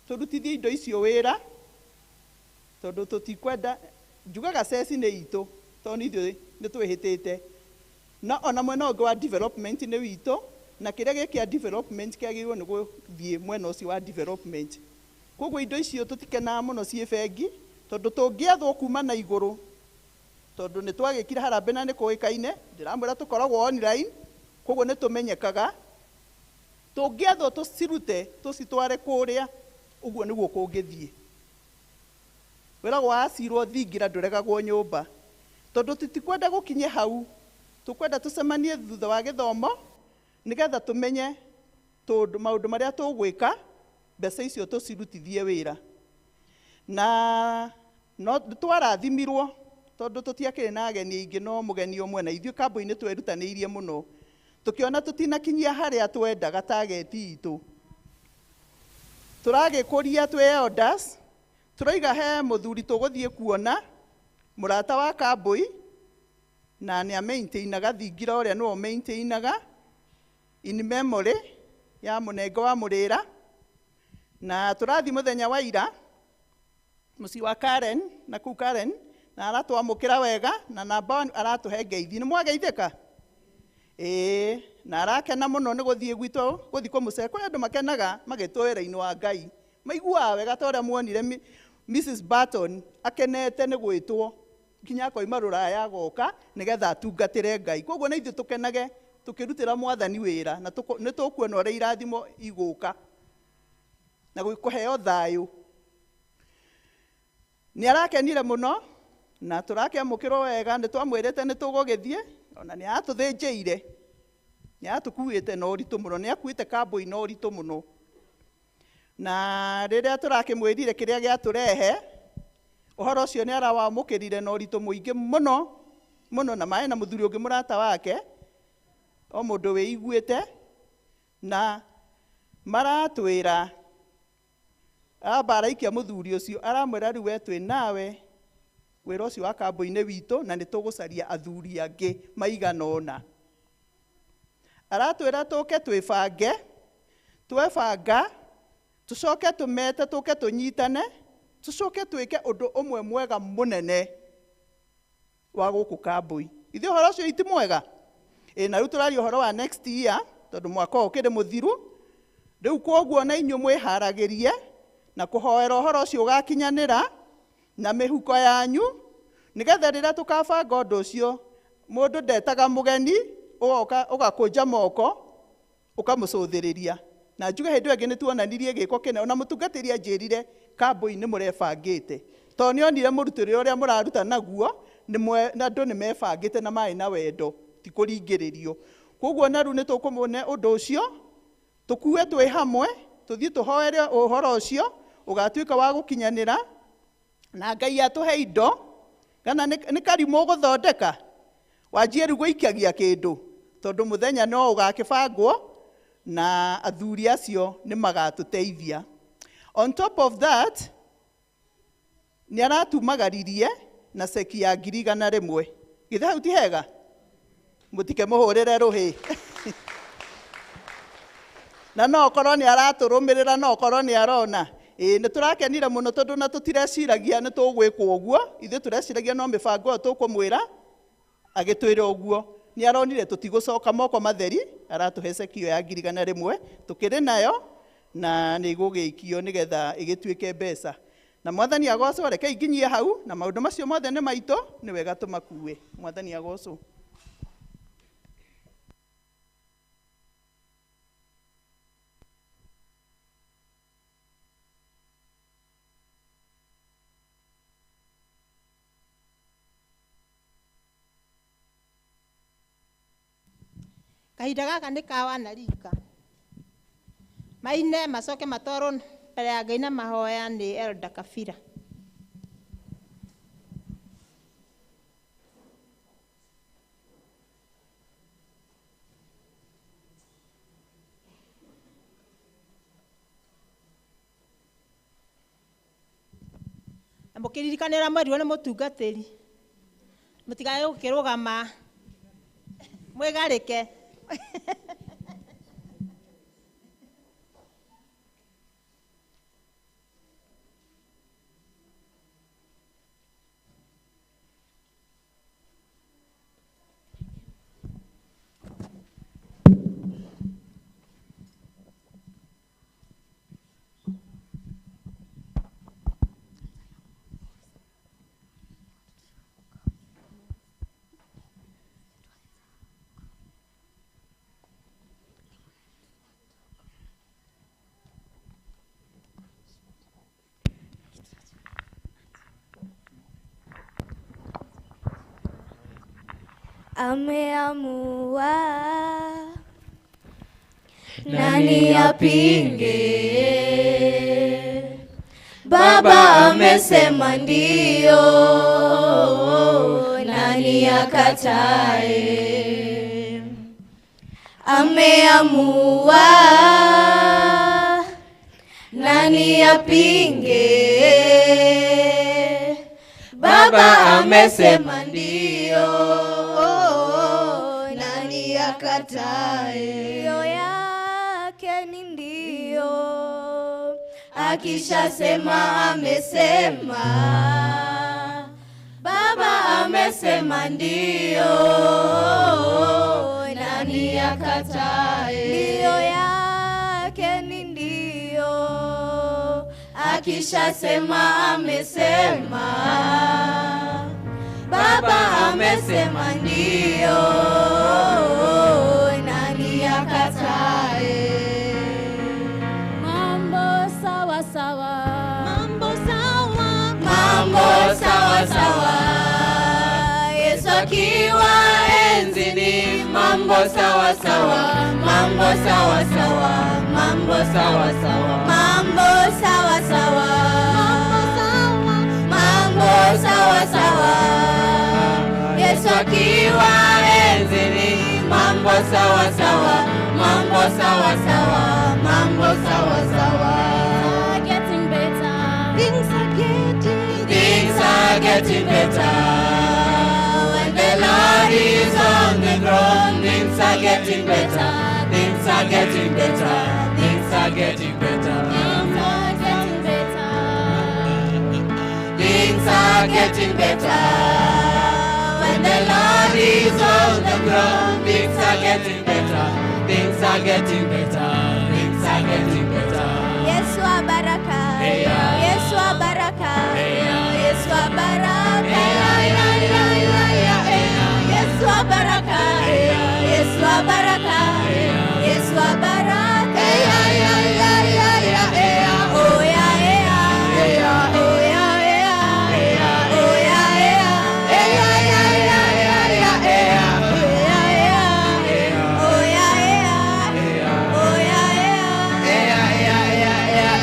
tũrutithie indo icio wĩra, Tondũ tũtikwenda njugaga ceci nĩ itũ tondũ ithuĩ nĩ twĩhĩtĩte no ona mwena ũngĩ wa development nĩ witũ na kĩrĩa gĩkĩa development kĩagĩrĩirwo nĩ gũthiĩ mwena ũcio wa development. Koguo indo icio tũtikenaga mũno ciĩ bengi tondũ tũngĩathwo kuma na igũrũ tondũ nĩ twagĩkire harambee na nĩ kũĩkaine ndĩramwĩra tũkoragwo online koguo nĩ tũmenyekaga tũngĩathwo tũcirute tũcitware kũrĩa ũguo nĩguo kũngĩthiĩ. Wĩragwo wacirwo thingira ndũregagwo nyũmba tondũ tũtikwenda gũkinye hau tũkwenda tũcemanie thutha wa gĩthomo nĩgetha tũmenye tũndũ maũndũ marĩa tũgwĩka mbeca icio tũcirutithie wĩra. Na no twarathimirwo tondũ tũtiakĩrĩ na ageni aingĩ no mũgeni ũmwe na ithuĩ kambuni twerutanĩirie mũno tũkĩona tũtinakinyia harĩa twendaga tageti itũ tũragĩkũria twĩ elders tũroiga he mũthuri tũgũthiĩ kuona mũrata wa kambui na nĩ amaintainaga thingira ũrĩa nĩwe ũmaintainaga in memory ya mũnenge wa mũrĩra na tũrathiĩ mũthenya wa ira mũciĩ wa Karen na kũu Karen na aratwamũkĩra wega na namba aratũhe ngeithi nĩ mwageithĩka ĩĩ na arakena mũno nĩ gũthiĩ gwitũ gũthiĩ kũmũcera kũrĩ andũ makenaga magĩtwo wĩra-inĩ wa Ngai maiguaga wega ta ũrĩa muonire Mrs. Barton akenete nĩ gwĩtwo nginya akoima rũraya agoka nĩgetha atungatĩre Ngai koguo na ithuĩ tũkenage tũkĩrutĩra mwathani wĩra na nĩ tũkuona ũrĩa irathimo igũka na kũheo thayũ. Nĩ arakenire mũno na tũrakĩamũkĩrwo wega nĩ twamwĩrĩte nĩ tũgũgĩthiĩ ona nĩ atũthĩnjĩire nĩ atũkuĩte na ũritũ mũno nĩ akuĩte kambui na ũritũ mũno na rĩrĩa tũrakĩmwĩrire kĩrĩa gĩatũrehe ũhoro ũcio nĩ arawamũkĩrire na ũritũ mũingĩ mũno mũno na maĩ na mũthuri ũngĩ mũrata wake o mũndũ wĩiguĩte na maratwĩra amba araikia mũthuri ũcio aramwĩra rĩu we twĩ nawe wĩra ũcio wa kambui-inĩ witũ na nĩ tũgũcaria athuri angĩ maigana ũna. Aratwĩra tũke twĩbange twebanga tũcoke tũmete tũke tũnyitane tũcoke twĩke ũndũ ũmwe mwega mũnene wa gũkũ kambui. Ithuĩ ũhoro ũcio iti mwega ĩ na rĩu tũraria ũhoro wa next year tondũ mwaka ũyũ ũkĩrĩ mũthiru rĩu kwoguo na inyuĩ mwĩharagĩrie na kũhoera ũhoro ũcio ũgakinyanĩra na mĩhuko yanyu nĩgetha rĩrĩa tũkabanga ũndũ ũcio mũndũ ndetaga mũgeni ũgoka ũgakũnja moko ũkamũcũthĩrĩria na njuge hĩndĩ ĩyo ĩngĩ nĩ tuonanirie gĩko kĩnene ona mũtungatĩri anjĩrire kambui nĩ mũrebangĩte tondũ nĩ onire mũrutĩre ũrĩa mũraruta naguo na andũ nĩ mebangĩte na marĩ na wendo ti kũringĩrĩrio koguo na rĩu nĩ tũkũmũne ũndũ ũcio tũkue twĩ hamwe tũthiĩ tũhoere ũhoro ũcio ũgatuĩka wa gũkinyanĩra na Ngai atũhe indo kana nĩ karimũ ũgũthondeka wanjie rĩu gũikagia kĩndũ tondũ mũthenya no ũgakĩbangwo na athuri acio nĩ magatũteithia. On top of that nĩ aratumagaririe na ceki ya 100,000 githĩ hau ti hega mũtike mũhũrĩre rũhĩ na no okorwo nĩ aratũrũmĩrĩra no okorwo nĩ arona ĩĩ nĩ tũrakenire mũno tondũ na tũtireciragia nĩ tũgwĩkwo ũguo ithuĩ tũreciragia no mĩbango ĩyo tũkũmwĩra agĩtwĩra ũguo nĩ aronire tũtigũcoka moko matheri aratũhe ceki ĩyo ya 100,000 tũkĩrĩ nayo na nĩ ĩgũgĩikio nĩgetha ĩgĩtuĩke mbeca na mwathani agocwo reke nginyie hau na maũndũ macio mothe nĩ maitũ nĩ wega tũmakue mwathani agocwo. Kahinda gaka nĩ ka wanarika maine macoke matwarwo mbere ya Ngai na mahoya nĩ Elder Kabira. Na mũkĩririkane ũrĩa mwerirwo nĩ mũtungatĩri mũtigae gũkĩrũgama mwĩgarĩke. Ameamua, nani apinge? Baba amesema ndio, nani akatae? Ameamua, nani apinge? Baba amesema ndio, nani akatae? Ndio yake ni ndio, akishasema amesema. Baba amesema ndio, nani akatae? Ndio yake ni ndio, akishasema amesema. Baba amesema ndio, nani akatae? Mambo sawa sawa, mambo sawa, mambo sawa sawa. Yesu akiwa enzini, mambo sawa sawa, mambo sawa sawa, mambo sawa sawa, mambo sawa sawa, mambo sawa, mambo sawa sawa. Yesu akiwa enzini, mambo sawa sawa, mambo sawa sawa, mambo sawa sawa. Getting better, things are getting, things are getting better. When the Lord is on the throne, things are getting better, things are getting better, things are getting better, things are getting better, things are getting better. When the Lord is on the throne, things are getting better, things are getting better, things are getting better. Yesu wa baraka, Yesu wa baraka, Yesu wa baraka, Yesu wa baraka, Yesu wa baraka, Yesu wa baraka. Oh yeah, yeah, oh yeah, yeah, oh yeah, yeah, oh yeah, yeah, oh yeah, yeah.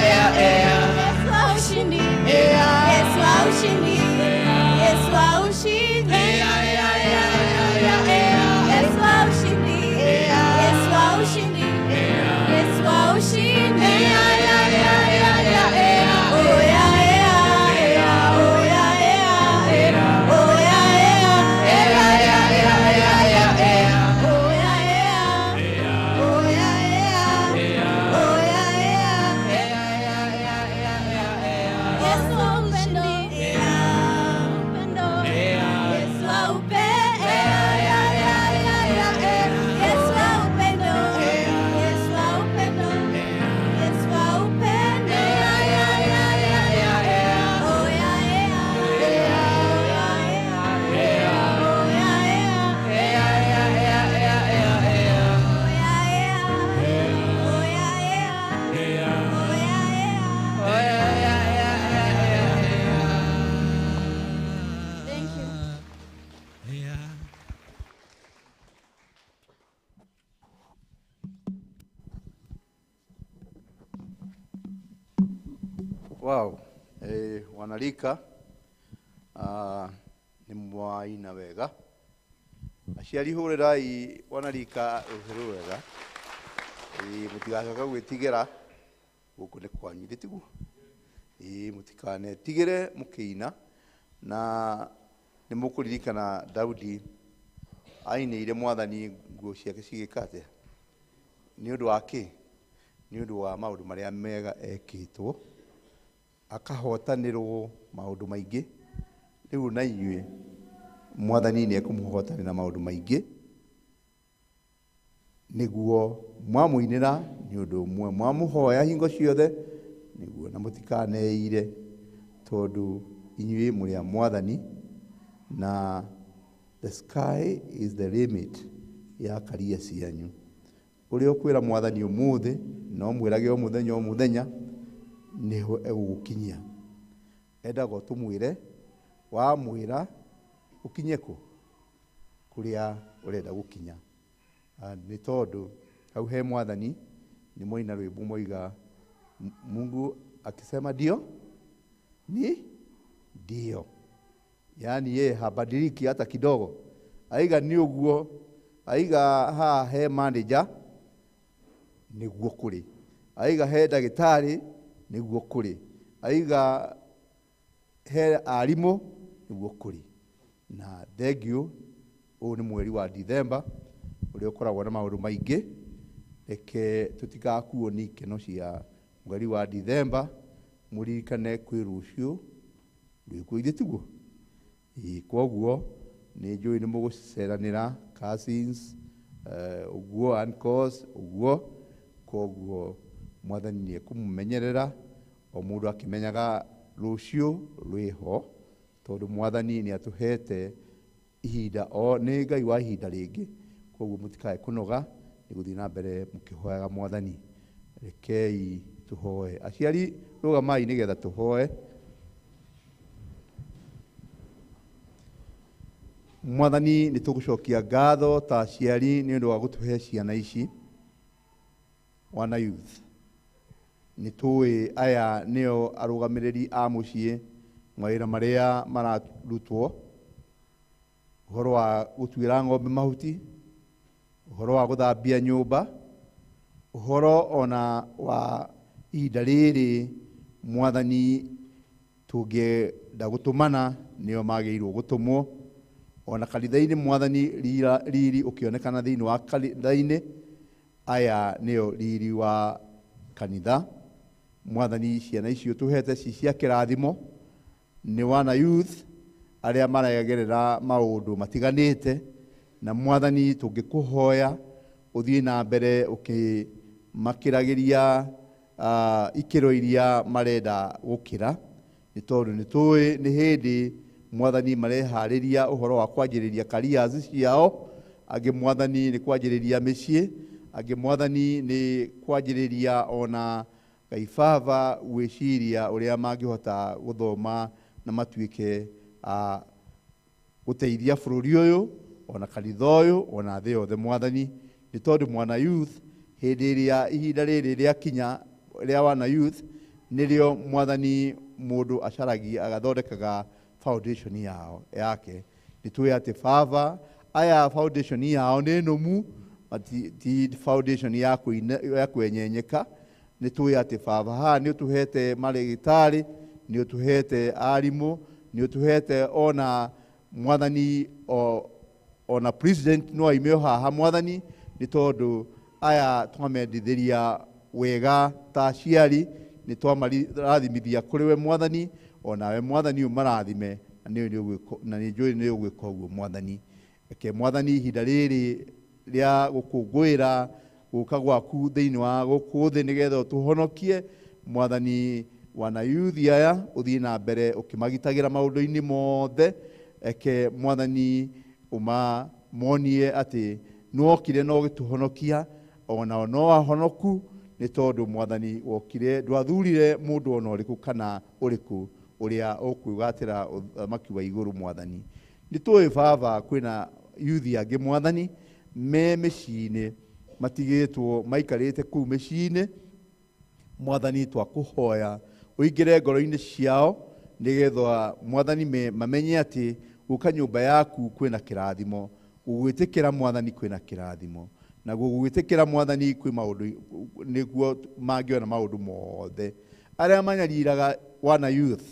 Yesu wa ushindi, Yesu wa ushindi, Yesu wa ushindi, Yesu wa ushindi, Yesu wa ushindi, Yesu wa ushindi. Oh yeah, yeah, oh yeah, yeah, oh yeah, yeah, oh yeah, yeah, oh yeah, yeah, oh yeah, yeah. Yesu wa upendo, upendo, Yesu wa upendo, Yesu wa upendo, Yesu wa upendo, Yesu wa upendo. Oh yeah, yeah, oh yeah, yeah, oh yeah, yeah, oh yeah, yeah, oh yeah, yeah, oh yeah, yeah. Thank you. Wow, wanarika nĩ mwaina wega. Aciari hũrĩrai wanarika rũhĩ rwega. Mũtigacoke gwĩtigĩra, gũkũ nĩ kwanyu githĩ tiguo? Mũtikanetigĩre mũkĩina, na nĩ mũkũririkana Daudi ainĩire mwathani nguo ciake cigĩka atĩa? Nĩ ũndũ wa kĩ? Nĩ ũndũ wa maũndũ marĩa mega ekĩtwo, akahotanĩrwo maũndũ maingĩ. Rĩu na inyuĩ mwathani nĩ ekũmũhotanĩra maũndũ maingĩ, nĩguo mwamũinĩra nĩ ũndũ ũmwe, mwamũhoya hingo ciothe nĩguo, na mũtikaneire, tondũ inyuĩ mũrĩ a mwathani, na the sky is the limit ya karia cianyu. Ũrĩa ũkwĩra mwathani ũmũthĩ, no mwĩrage o mũthenya o mũthenya, nĩho egũgũkinyia. Endaga ũtũmwĩre, wamwĩra ũkinye kũ? kũrĩa ũrenda gũkinya. Nĩ tondũ hau he mwathani nĩ moina rwĩmbo moiga Mungu akisema ndio ni ndio, yaani yeye habadiliki hata kidogo. Aiga ni ũguo, aiga haha he manager nĩguo kũrĩ, aiga he ndagĩtarĩ nĩguo kũrĩ, aiga he arimũ nĩguo kũrĩ. Na thengiũ, ũyũ nĩ mweri wa Dithemba ũrĩa ũkoragwo na maũndũ maingĩ. Reke tũtigakuo nĩ ikeno cia mweri wa Dithemba, mũririkane kwĩ rũciũ rwĩkuo, ithe tiguo? Ĩĩ, kwoguo nĩ njũĩ nĩ mũgũceranĩra cousins, ũguo uncles, ũguo. Kwoguo mwathani nĩ ekũmũmenyerera o mũndũ akĩmenyaga rũciũ rwĩho, tondũ mwathani nĩ atũhete ihinda, o nĩ Ngai wa ihinda rĩngĩ. Kwoguo mũtikae kũnoga nĩ gũthiĩ na mbere mũkĩhoyaga mwathani. Rekei tũhoe. Aciari rũgamai nĩgetha tũhoe. Mwathani nĩ tũgũcokia ngatho ta aciari nĩ ũndũ wa gũtũhe ciana ici wana youth. Nĩ tũĩ aya nĩo arũgamĩrĩri a mũciĩ, mawĩra marĩa mararutwo, ũhoro wa gũtuĩra ng'ombe mahuti, ũhoro wa gũthambia nyũmba, ũhoro ona wa ihinda rĩrĩ mwathani tũngĩenda gũtũmana nĩo magĩrĩirwo gũtũmwo. Ona kanitha-inĩ mwathani riri ũkĩonekana thĩinĩ wa kanitha-inĩ, aya nĩo riri wa kanitha. Mwathani ciana icio tũhete ci cia kĩrathimo nĩ wana youth arĩa maragerera maũndũ matiganĩte, na mwathani tũngĩkũhoya ũthiĩ na mbere ũkĩmakĩragĩria ikĩro iria marenda gũkĩra, nĩ tondũ nĩ tũĩ nĩ hĩndĩ mwathani mareharĩria ũhoro wa kwanjĩrĩria careers ciao, angĩ mwathani nĩ kwanjĩrĩria mĩciĩ, angĩ mwathani nĩ kwanjĩrĩria ona Ngai Baba gwĩciria ũrĩa mangĩhota gũthoma na matuĩke a gũteithia bũrũri ũyũ ona kanitha ũyũ ona thĩ yothe mwathani. Nĩ tondũ mwana youth hĩndĩ ĩrĩa ihinda rĩrĩ rĩakinya rĩa wana youth nĩrĩo mwathani mũndũ acaragia agathondekaga foundation yao yake. Nĩ tũĩ atĩ Baba aya foundation yao nĩ nũmu, ti foundation ya kwenyenyeka. Nĩ tũĩ atĩ Baba haha nĩ ũtũhete marĩgĩtarĩ, nĩ ũtũhete arimũ, nĩ ũtũhete ona mwathani ona president no aime o haha mwathani, nĩ tondũ aya twamendithĩria wega ta aciari, nĩ twamarathimithia kũrĩ we mwathani, onawe mwathani ũmarathime, na nĩ njũĩ nĩ ũgwĩka ũguo mwathani. Reke mwathani ihinda rĩrĩ rĩa gũkũngũĩra gũka gwaku thĩinĩ wa gũkũ thĩ nĩgetha ũtũhonokie mwathani, wana youth aya ũthiĩ na mbere ũkĩmagitagĩra maũndũ-inĩ mothe. Eke mwathani ũmamonie atĩ nĩwokire na ũgĩtũhonokia, onao no ahonoku, nĩ tondũ mwathani wokire ndwathurire mũndũ ona ũrĩkũ kana ũrĩkũ ũrĩa ũkwĩgatĩra ũthamaki wa igũrũ mwathani. Nĩ tũĩ Baba kwĩna youth angĩ mwathani me mĩciĩ-inĩ matigĩtwo maikarĩte kũu mĩciĩ-inĩ mwathani, twakũhoya ũingĩre ngoro-inĩ ciao nĩgetha mwathani mamenye atĩ gũka nyũmba yaku kwĩna kĩrathimo, gũgwĩtĩkĩra mwathani kwĩna kĩrathimo, na gũgwĩtĩkĩra mwathani kwĩ maũndũ nĩguo mangĩona maũndũ mothe. Arĩa manyariraga wana youth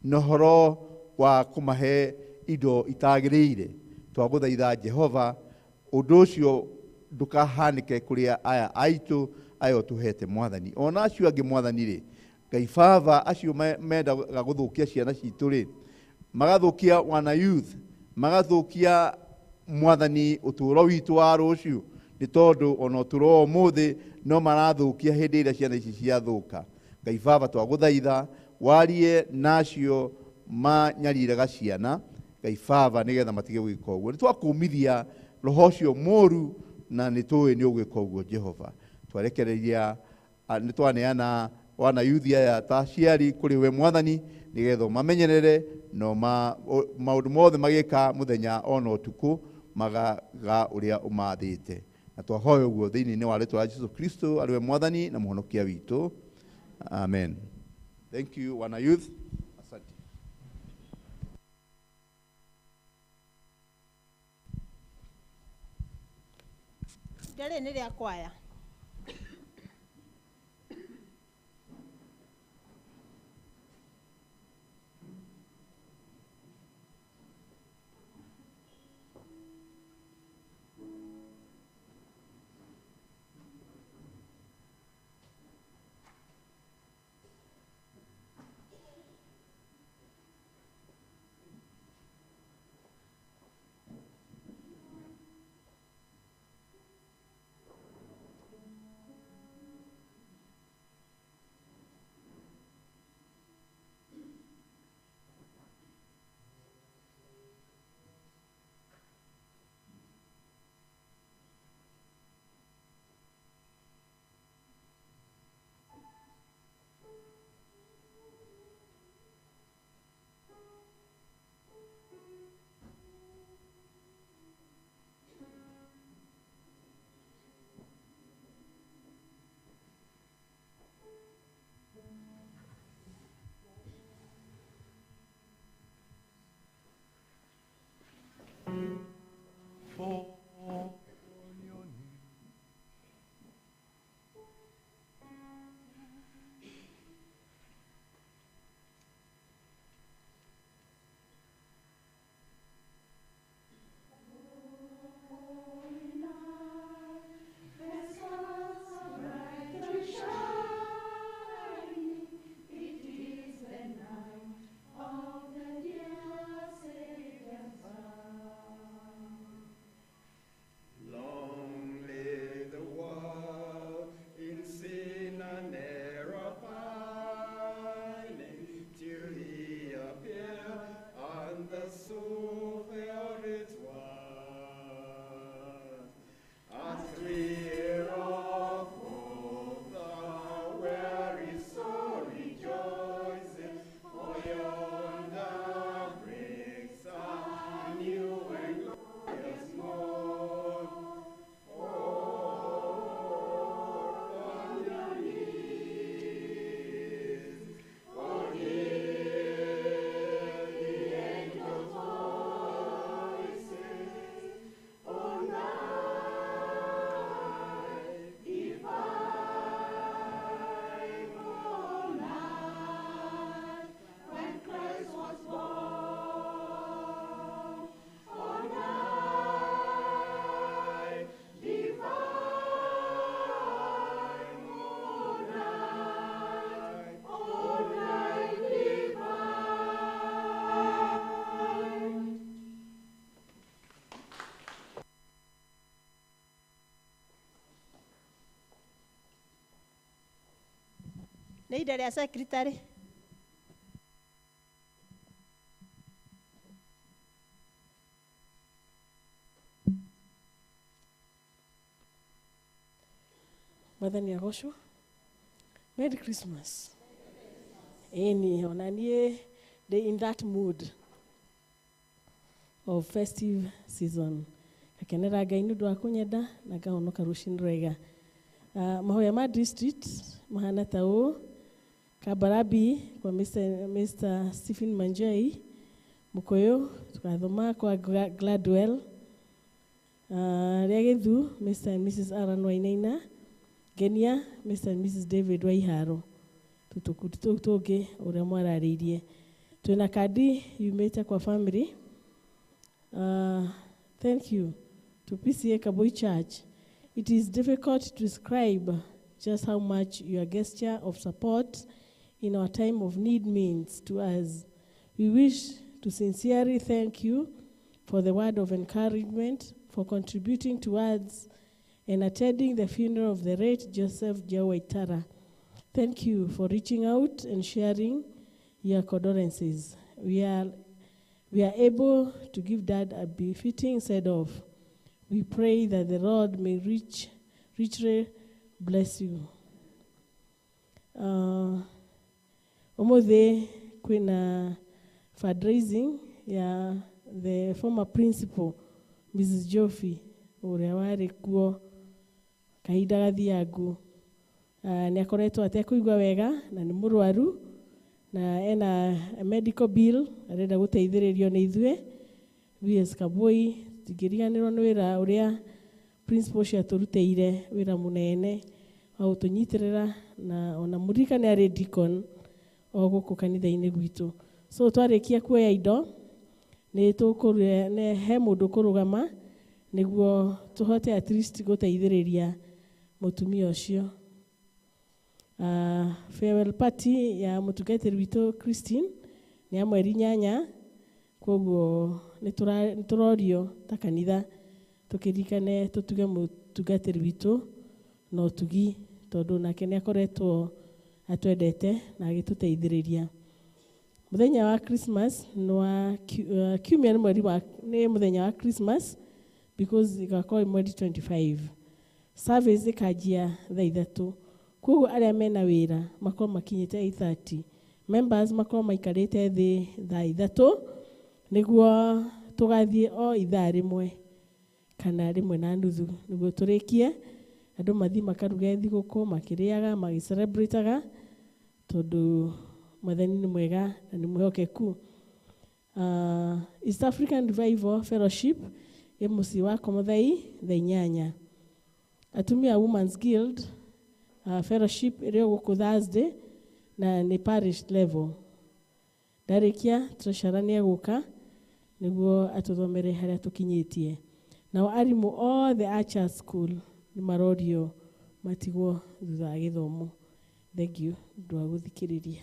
na ũhoro wa kũmahe indo itagĩrĩire, twagũthaitha Jehova ũndũ ũcio ndũkahanĩke kũrĩa aya aitũ aya ũtũhete mwathani. Ona acio angĩ mwathani rĩ, Ngai Baba acio mendaga gũthũkia ciana citũ rĩ, magathũkia wana youth, magathũkia mwathani ũtũũro witũ wa rũciũ, nĩ tondũ ona ũtũũro wa ũmũthĩ no marathũkia hĩndĩ ĩrĩa ciana ici ciathũka. Ngai Baba twagũthaitha warie nacio manyariraga ciana Ngai Baba nĩgetha matige gwĩka ũguo. Nĩ twakũmithia roho ũcio mũũru na nĩ tũĩ nĩ ũgwĩka ũguo Jehova. Twarekereria nĩ twaneana wana youth aya ta aciari kũrĩ we mwathani nĩgetha ũmamenyerere na maũndũ mothe magĩka mũthenya ona ũtukũ. magaga ũrĩa ũmathĩte. Na twahoya ũguo thĩinĩ wa rĩtwa rĩa Jesu Kristo arĩwe Mwathani na Mũhonokia witũ. Amen. Thank you, wana youth. Asante. Rĩrĩ nĩ rĩa kwaya. Nĩ ihinda rĩa secretary. Mwathani agocwo. Merry Christmas. Ĩni ona niĩ ndĩ in that mood of festive season. Ngakenera Ngai nĩ ũndũ wa kũnyenda na ngahonoka rũcinĩ rwega. Mahoya ma district mahana ta ũũ. Kabarabi kwa Mr. Stephen Manjei, Mukoyo tukathoma kwa Gladwell, Rĩa Gĩthu Mr. and Mrs. Aaron Wainaina, Ngenia Mr. and Mrs. David Waiharo, tũtũkundi tũu tũngĩ ũrĩa mwararĩirie. Twĩna kandi yumĩte kwa family. Thank you to PCA Kaboi Church. It is difficult to describe just how much your gesture of support in our time of need means to us. We wish to sincerely thank you for the word of encouragement, for contributing towards and attending the funeral of the late Joseph Jawaitara. Thank you for reaching out and sharing your condolences. We are able to give Dad a befitting send-off. We pray that the Lord may richly bless you. Omothe kwina fundraising ya the former principal, Mrs. Jofi ũrĩa warĩ kuo kahinda gathiangu. Nĩ akoretwo atekũigua wega na nĩ mũrwaru na ena medical bill arenda gũteithĩrĩrio nĩ ithuĩ VS Kaboi. Tũtingĩriganĩrwo nĩ wĩra ũrĩa principal ũcio atũrutĩire, wĩra mũnene wa gũtũnyitĩrĩra, na ona mũririkane arĩ deacon o gũkũ kanitha-inĩ gwitũ. So twarĩkia kuoya indo nĩ tũkũrĩa, nĩ he mũndũ kũrũgama nĩguo tũhote at least gũteithĩrĩria mũtumia ũcio. Farewell party ya mũtungatĩri witũ Christine nĩ ya mweri 8, koguo nĩ tũrorio ta kanitha tũkĩririkane tũtuge mũtungatĩri witũ na ũtugi, tondũ nake nĩ akoretwo atwendete na agĩtũteithĩrĩria. Mũthenya wa Christmas nĩ wa kiumia, nĩ mweri wa nĩ mũthenya wa Christmas because ĩgakorwo ĩ mweri 25. Service ĩkanjia thaa 3, koguo arĩa mena wĩra makorwo makinyĩte 8:30, members makorwo maikarĩte thĩ thaa 3 nĩguo tũgathiĩ o ithaa 1 kana 1:30 nĩguo tũrĩkie. Andũ mathiĩ makaruge thigũkũ makĩrĩaga magĩcelebrataga, tondũ Mwathani nĩ mwega na nĩ mwĩhokeku. East African Revival Fellowship ĩ mũciĩ wa Komothai thaa 8. Atumia Women's Guild Fellowship ĩrĩ o gũkũ Thursday na nĩ parish level. Ndarĩkia treasurer nĩ egũka nĩguo atũthomere harĩa tũkinyĩtie. Nao arimũ othe a church school nĩ marorio matigwo thutha wa gĩthomo. Thank you nĩ ũndũ wa gũthikĩrĩria.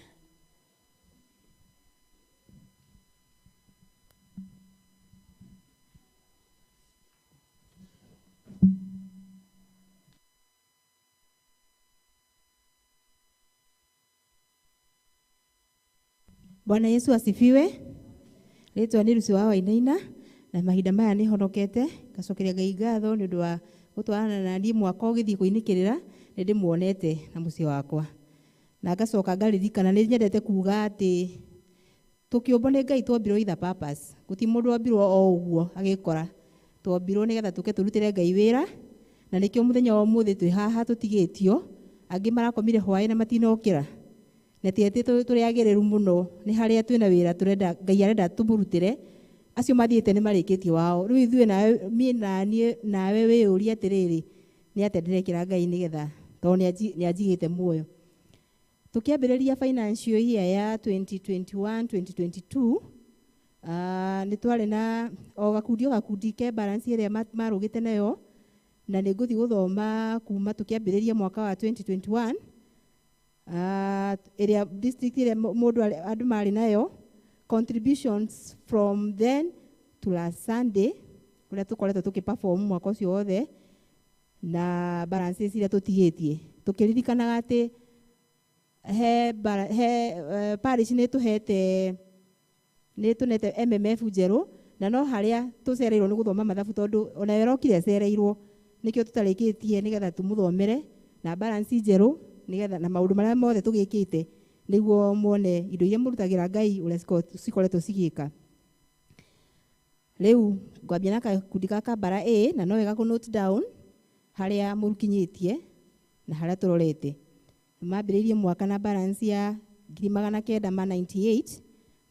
Bwana Yesu asifiwe. Rĩtwa nĩ Lucy wa Wainaina na mahinda maya nĩ honokete, ngacokeria Ngai ngatho nĩ ũndũ wa gũtwarana na niĩ mwaka ũgĩthiĩ kũinĩkĩrĩra, nĩ ndĩmuonete na mũciĩ wakwa. Na ngacoka ngaririkana nĩ nyendete kuga atĩ tũkĩũmbwo nĩ Ngai twombirwo with a purpose. Gũtirĩ mũndũ wombirwo o ũguo agĩkora. Twombirwo nĩgetha tũke tũrutĩre Ngai wĩra, na nĩkĩo mũthenya wa ũmũthĩ twĩ haha tũtigĩtio, angĩ marakomire hwaĩ na matinokĩra. Na ti atĩ tũrĩ agĩrĩru mũno, nĩ harĩa twĩna wĩra tũrenda Ngai arenda tũmũrutĩre, acio mathiĩte nĩ marĩkĩtie wao. Rĩu ithuĩ nawe, niĩ na niĩ nawe wĩyũrie atĩrĩrĩ, nĩ atĩa ndĩrekĩra Ngai nĩgetha, tondũ nĩ anjigĩte muoyo. Tũkĩambĩrĩria financial year ya 2021 2022, nĩ twarĩ na o gakundi ke balance ĩrĩa marũgĩte nayo, na nĩ ngũthiĩ gũthoma kuma tũkĩambĩrĩria mwaka wa 2021, ĩrĩa district ĩrĩa mũndũ andũ marĩ nayo, contributions from then to last Sunday, kũrĩa tũkoretwo tũkĩ-perform mwaka ũcio wothe, na balances iria tũtigĩtie. Tũkĩririkanaga atĩ he parish nĩ tũhete, nĩ tũnete MMF njerũ, na no harĩa tũcereirwo nĩ gũthoma mathabu, tondũ ona we ũrokire acereirwo, nĩkĩo tũtarĩkĩtie nĩgetha tũmũthomere na balance njerũ, nĩgetha na maũndũ marĩa mothe tũgĩkĩte, nĩguo muone indo iria mũrutagĩra Ngai ũrĩa cikoretwo cigĩka. Rĩu ngwambia na gakundi ga Kambara A, na no wega kũ note down harĩa mũkinyĩtie na harĩa tũrorete. Mambĩrĩirie mwaka na balance ya ngiri magana kenda ma 98,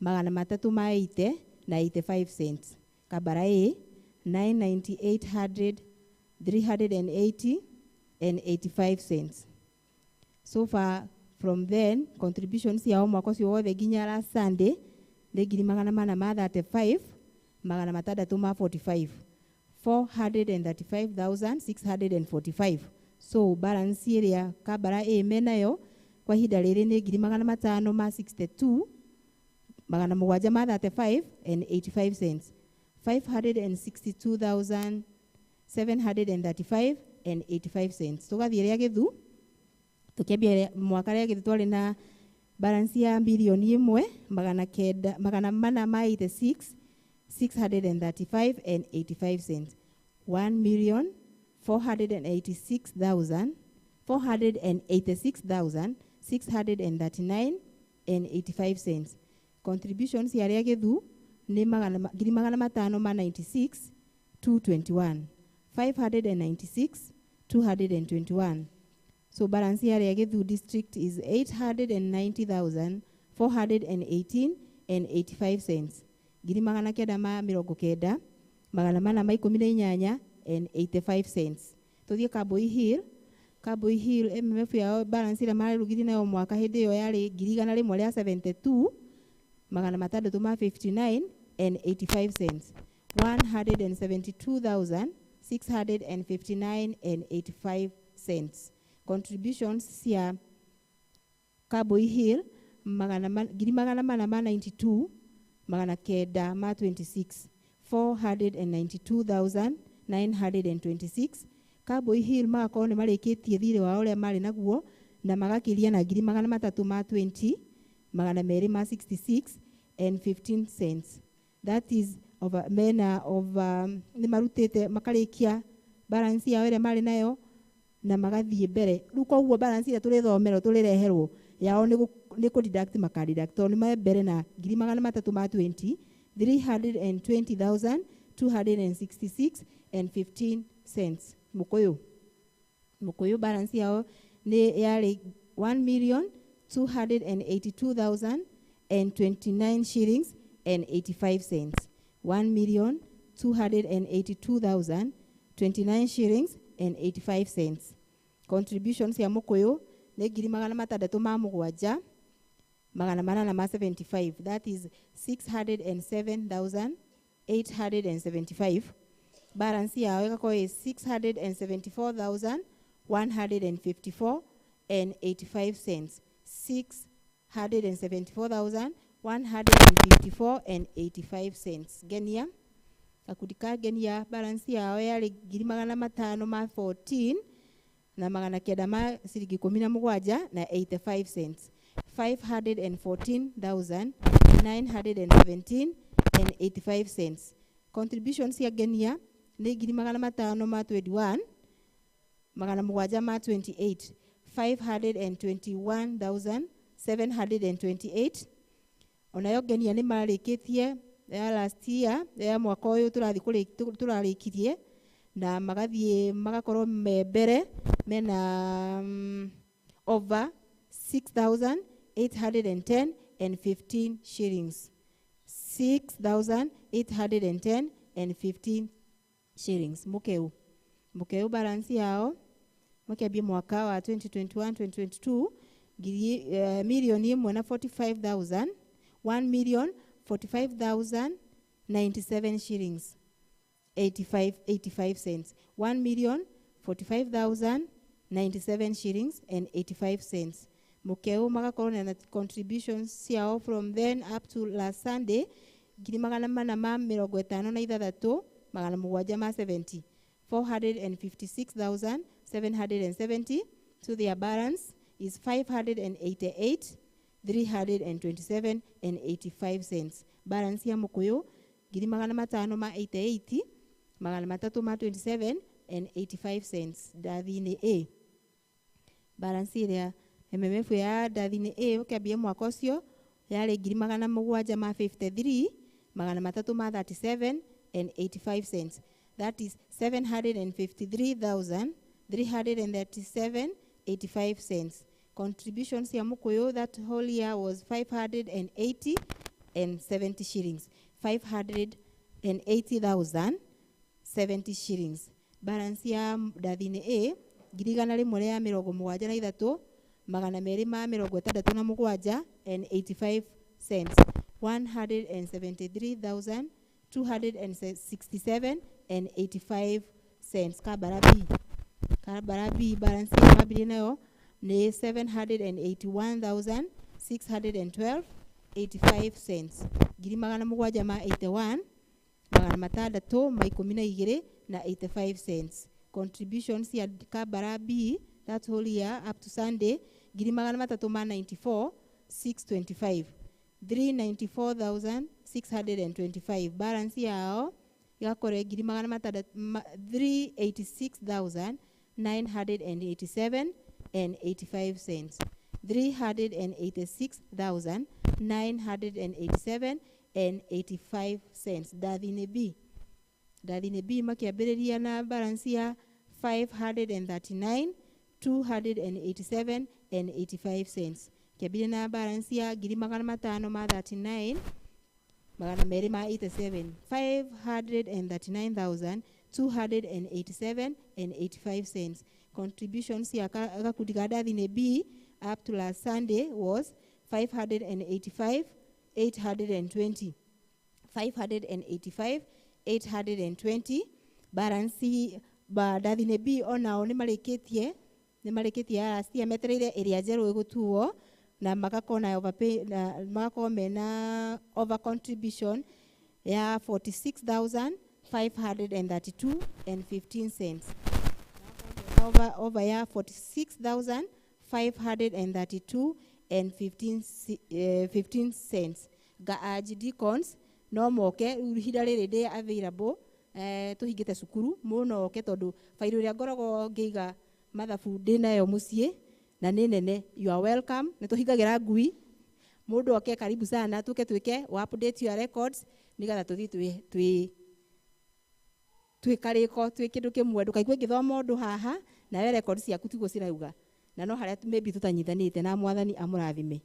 magana matatũ ma 80 na 85 cents. Kambara A, 998, 380 and 85 cents. So far from then, contributions yao mwaka ũcio wothe nginya last Sunday nĩ ngiri magana mana ma 35, magana matandatũ ma 45, 435,645. So balance ĩrĩa Kambara A menayo kwa ihinda rĩrĩ nĩ ngiri magana matano ma 62, magana mũgwanja ma 35 and 85 cents, 562,735 and 85 cents. Tũgathiĩ rĩa Gĩthu, tũkĩambia mwaka rĩa Gĩthu twarĩ na balance ya milioni ĩmwe magana kenda magana mana ma 86, 635 and 85 cents, 1,486,000, 486,639 and 85 cents. Contributions ya rĩa Gĩthu nĩ ngiri magana matano ma 96, 221, 596 221. So balance ya Githu district is 890,418 and 85 cents. Ngiri magana kenda ma mĩrongo kenda magana mana ma ikũmi na inyanya and 85 cents. Tũthiĩ Kambui Hill. Kambui Hill MMF yao balance ĩrĩa mararugire nayo mwaka hĩndĩ ĩyo yarĩ ngiri igana rĩmwe rĩa 72 magana matandatũ ma 59 and 85 cents. 172,659 and 85 cents. Contributions cia Kambui Hill ngiri magana mana ma 92 magana kenda ma 26, 492,926. Kambui Hill magakorwo nĩ marĩkĩtie thirĩ wao ũrĩa marĩ naguo na magakĩria na ngiri magana matatũ ma 20 magana merĩ ma 66 and 15 cents. That is over mena over nĩ marutĩte makarĩkia balance yao ĩrĩa marĩ nayo na magathiĩ mbere. Rĩu koguo balance ĩrĩa tũrĩthomerwo tũrĩreherwo yao nĩ kũ deduct maka deduct tondũ nĩ me mbere na ngiri magana matatũ ma 20 320,266 and 15 cents. Mukuyu Mukuyu balance yao nĩ yarĩ 1,282,029 shillings and 85 cents. 1,282,029 shillings and 85 cents. Contributions ya Mukuyu nĩ ngiri magana matandatũ ma mũgwanja magana manana ma 75, that is 607,875. Balance yao ĩgakorwo ĩ 674,154 and 85 cents. 674,154 and 85 cents. Ngenia, gakundi ka Ngenia balance yao yarĩ ngiri magana matano ma 14 na magana kenda ma ciringi ikũmi na mũgwanja na 85 cents. 514,917 and 85 cents. Contributions cia Ngenia nĩ ngiri magana matano ma 21 magana mũgwanja ma 28, 521,728. Onayo Ngenia nĩ marĩkĩtie ya last year ya mwaka ũyũ tũrathiĩ tũrarĩkirie na magathiĩ magakorwo me mbere mena over 6,810 and 15 shillings. 6,810 and 15 shillings. Mukeu Mukeu balance yao makiambia mwaka wa 2021 2022 ngiri milioni ĩmwe na 45,000, 1,045,097 shillings 85 cents. 1,045,097 shillings and 85 cents. Mukeu magakorwo na contributions ciao from then up to last Sunday ngiri magana mana ma mĩrongo ĩtano na ithathatũ magana mũgwanja ma 70, 456,770. So their balance is 588,327 and 85 cents. Balance ya Mukuyu ngiri magana matano ma 88 magana matatũ ma 27 and 85 cents. Ndathi-inĩ A balance ĩrĩa MMF ya ndathi-inĩ A ũkĩambia mwaka ũcio yarĩ ngiri magana mũgwanja ma 53 magana matatũ ma 37 and 85 cents. That is 753,337.85 cents. Contributions ya Mukuyu that whole year was 580 and 70 shillings. 580,070 shillings. Balance ya ndathi-inĩ A ngiri igana rĩmwe rĩa mĩrongo mũgwanja na ithatũ magana merĩ ma mĩrongo ĩtandatũ na mũgwanja and 85 cents. 173,267 and 85 cents. Kabara B Kabara B balance ya mambĩrĩria nayo nĩ 781,612.85 cents. Ngiri magana mũgwanja ma 81 magana matandatũ ma ikũmi na igĩrĩ na 85 cents. Contributions ya Kabara B that whole year up to Sunday ngiri magana matatũ ma 94 625, 394,625. Balance yao igakorwo ngiri magana matandatũ 386,987 and 85 cents. 386,987 and 85 cents. Ndathi-inĩ B Ndathini B makĩambĩrĩria na balance ya 539 287 and 85 cents. Kĩambĩrĩria na balance ya 539 287 539,287 and 85 cents. Contributions ya gakundi ka Ndathini B up to last Sunday was 585 820. 585 820. Balance ba Ndathini B onao nĩ marĩkĩtie last year, metereire ĩrĩa njerũ ĩgũtuo na magakorwo na overpay na magakorwo mena over contribution ya 46,532 and 15 cents. Over ya 46,532 and 15 cents. Ga deacons no moke ihinda rĩrĩ ndĩ available, tũhingĩte cukuru mũno oke tondũ bairũ ĩrĩa ngoragwo ngĩiga mathabu ndĩ nayo mũciĩ na nĩ nene. You are welcome. Nĩ tũhingagĩra ngui, mũndũ oke karibu sana, tũke twĩke wa update your records nĩgetha tũthiĩ twĩ karĩko twĩ kĩndũ kĩmwe, ndũkaigue ngĩthoma ũndũ haha nawe records ciaku tiguo cirauga, na no harĩa maybe tũtanyithanĩte, na Mwathani amũrathime.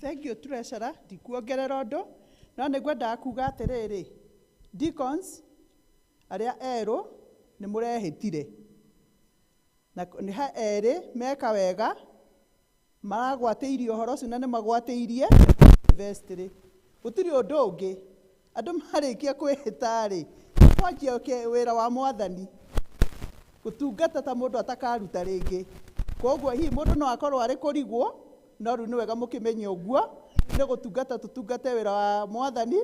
Thank you treasurer, ndikuongerera ũndũ no nĩ ngwendaga kuga atĩrĩrĩ, deacons arĩa erũ nĩ mũrehĩtire na nĩ ha erĩ meka wega maragwatĩirie ũhoro ũcio na nĩ magwatĩirie vestry. Gũtirĩ ũndũ ũngĩ, andũ marĩkia kwĩhĩta-rĩ, kwanjia wĩra wa Mwathani gũtungata ta mũndũ atakaruta rĩngĩ. Koguo hihi mũndũ no akorwo arĩ kũrigwo, no rĩu nĩ wega mũkĩmenye ũguo nĩ gũtungata tũtungate wĩra wa Mwathani.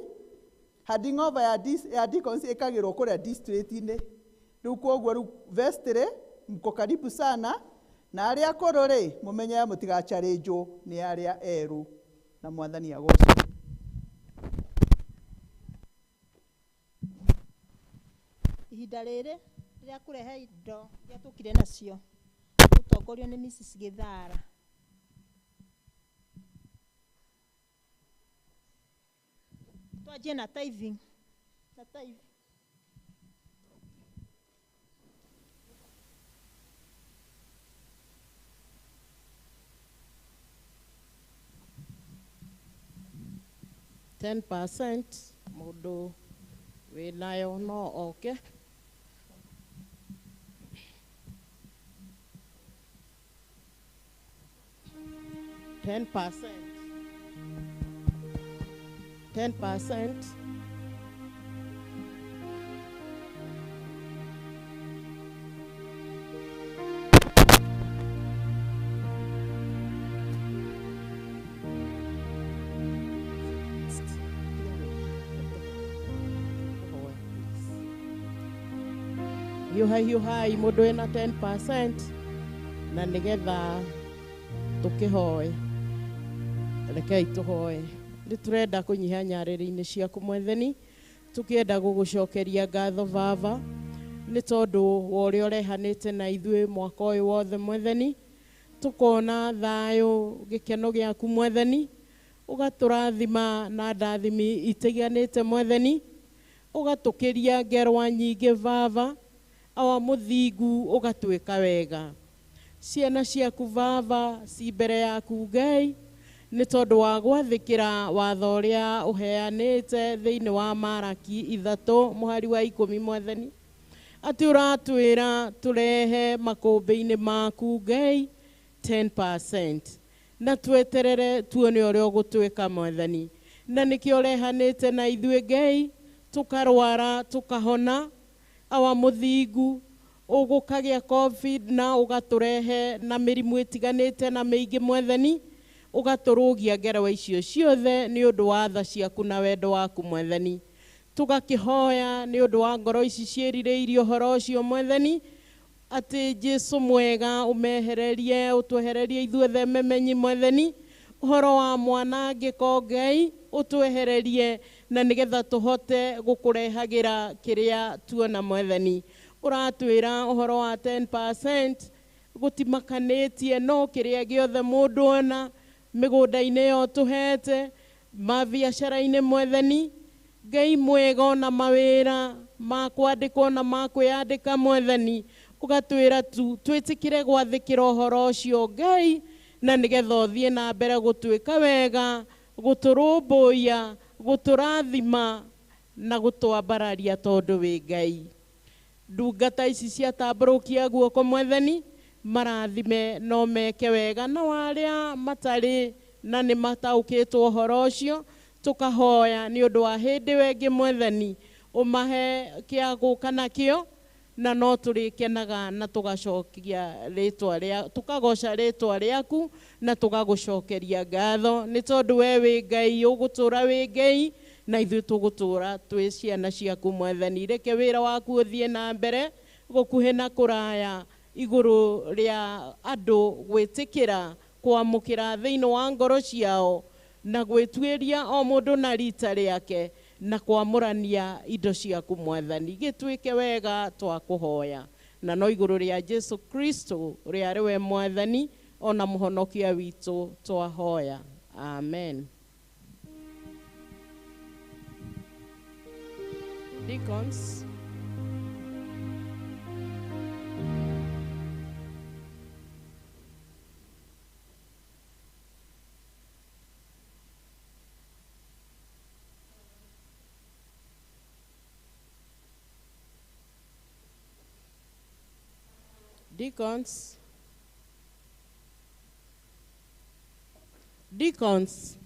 Handing over ya deacons ĩkagĩrwo kũrĩa district-inĩ. Rĩu koguo rĩu vestry mko karibu sana, na arĩa akũrũ rĩ mũmenye mũtigacharĩnjwo nĩ arĩa erũ, na Mwathani agocwo. Ihinda rĩrĩ rĩrĩa kũrehe indo iria tũkire nacio gũtongorio nĩ Mrs. Gĩthara. Twanjie na tithing. Na tithe. Ten% mũndũ wĩnayo no oke. 10%. 10%. Hiuha hiuhai mũndũ wĩna 10% na nĩgetha tũkĩhoe. Rekei tũhoe. Nĩ tũrenda kũnyiha nyarĩrĩ-inĩ ciaku Mwathani, tũkĩenda gũgũcokeria ngatho Baba nĩ tondũ wa ũrĩa ũrehanĩte na ithuĩ mwaka ũyũ wothe Mwathani, tũkona thayũ gĩkeno gĩaku Mwathani, ũgatũrathima na ndathimi itiganĩte Mwathani, ũgatũkĩria ngerwa nyingĩ Baba, awa mũthingu ũgatwĩka wega. Ciana ciaku Baba ci mbere yaku Ngai nĩ tondũ wa gwathĩkĩra watho ũrĩa ũheanĩte thĩinĩ wa Maraki 3 mũhari wa 10 Mwathani, atĩ ũratwĩra tũrehe makũmbĩ-inĩ maku Ngai 10% na tweterere tuone ũrĩa ũgũtwĩka Mwathani, na nĩkĩo ũrehanĩte na ithuĩ Ngai tũkarwara tũkahona, awa mũthingu ũgũkagĩa COVID na ũgatũrehe na mĩrimũ ĩtiganĩte na mĩingĩ Mwathani, ũgatũrũgia ngerwa icio ciothe nĩ ũndũ wa tha ciaku na wendo waku Mwathani. Tũgakĩhoya nĩ ũndũ wa ngoro ici ciĩrirĩirie ũhoro ũcio Mwathani, atĩ Jesũ mwega ũmehererie ũtwehererie ithuothe memenyi Mwathani, ũhoro wa mwanangĩko Ngai ũtwehererie na nĩgetha tũhote gũkũrehagĩra kĩrĩa tuona Mwathani. Ũratwĩra ũhoro wa 10% gũtimakanĩtie no kĩrĩa gĩothe mũndũ ona mĩgũnda-inĩ ĩyo tũhete Mabiacara-inĩ Mwathani Ngai mwega ona mawĩra ma kwandĩkwo na ma kwĩyandĩka Mwathani ũgatwĩra tu twĩtĩkĩre gwathĩkĩra ũhoro ũcio Ngai na nĩgetha ũthiĩ na mbere gũtwĩka wega gũtũrũmbũiya gũtũrathima na gũtwambararia tondũ wĩ Ngai. Ndungata ici ciatambũrũkia guoko Mwathani marathime no meke wega na arĩa matarĩ na nĩ mataũkĩtwo ũhoro ũcio tũkahoya nĩ ũndũ wa hĩndĩ ĩyo ĩngĩ Mwathani ũmahe kĩa gũka nakĩo na no tũrĩkenaga na tũgacokia rĩtwa rĩa tũkagoca rĩtwa rĩaku na tũgagũcokeria ngatho nĩ tondũ we wĩ Ngai ũgũtũra wĩ Ngai na ithuĩ tũgũtũra twĩ ciana ciaku Mwathani. Reke wĩra waku ũthiĩ na mbere gũkuhĩ na kũraya igũrũ rĩa andũ gwĩtĩkĩra kwamũkĩra thĩinĩ wa ngoro ciao na gwĩtuĩria o mũndũ na rita rĩake na kwamũrania indo ciaku Mwathani. Gĩtuĩke wega twakũhoya na no igũrũ rĩa Jesu Kristo ũrĩa arĩ we Mwathani ona mũhonokia witũ twahoya. Amen. Deacons. Deacons. Deacons.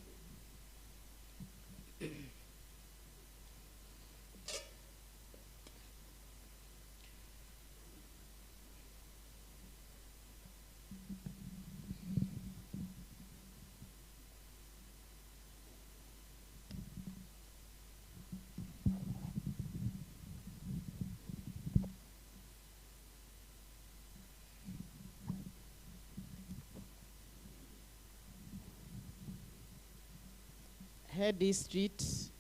Head Street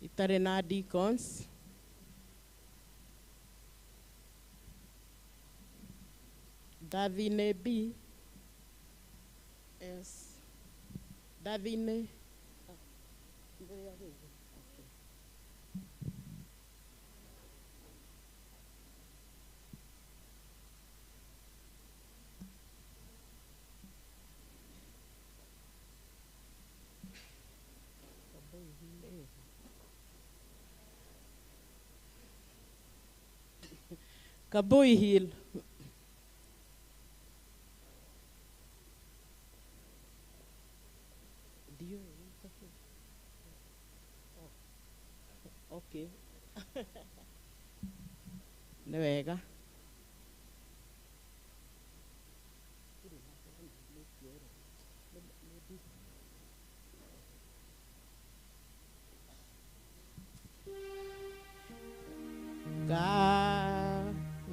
itarĩ na deacons. Ndathine B S Ndathine Kaboi Hill. Okay. Nĩ wega.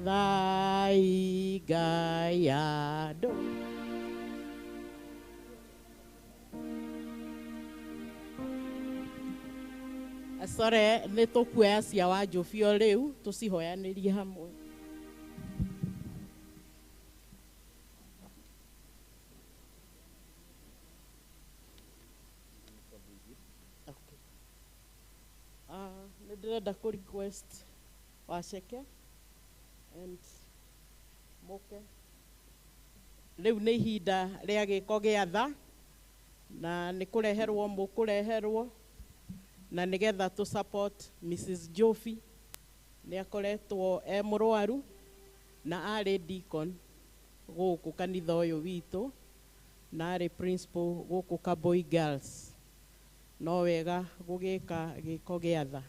Gathai Gayado. Sorry, nĩ tũkuoya cia Wanjũbi o rĩu tũcihoyanĩrie hamwe. Okay. Nĩ ndĩrenda kũ request Waceke and Mũke. Rĩu nĩ ihinda rĩa gĩko gĩa tha na nĩ kũreherwo mũkũreherwo na nĩgetha tũ support Mrs. Jofi nĩ akoretwo e mũrwaru na arĩ deacon gũkũ kanitha ũyũ witũ na arĩ principal gũkũ Kaboi Girls. No wega gũgĩka gĩko gĩa tha.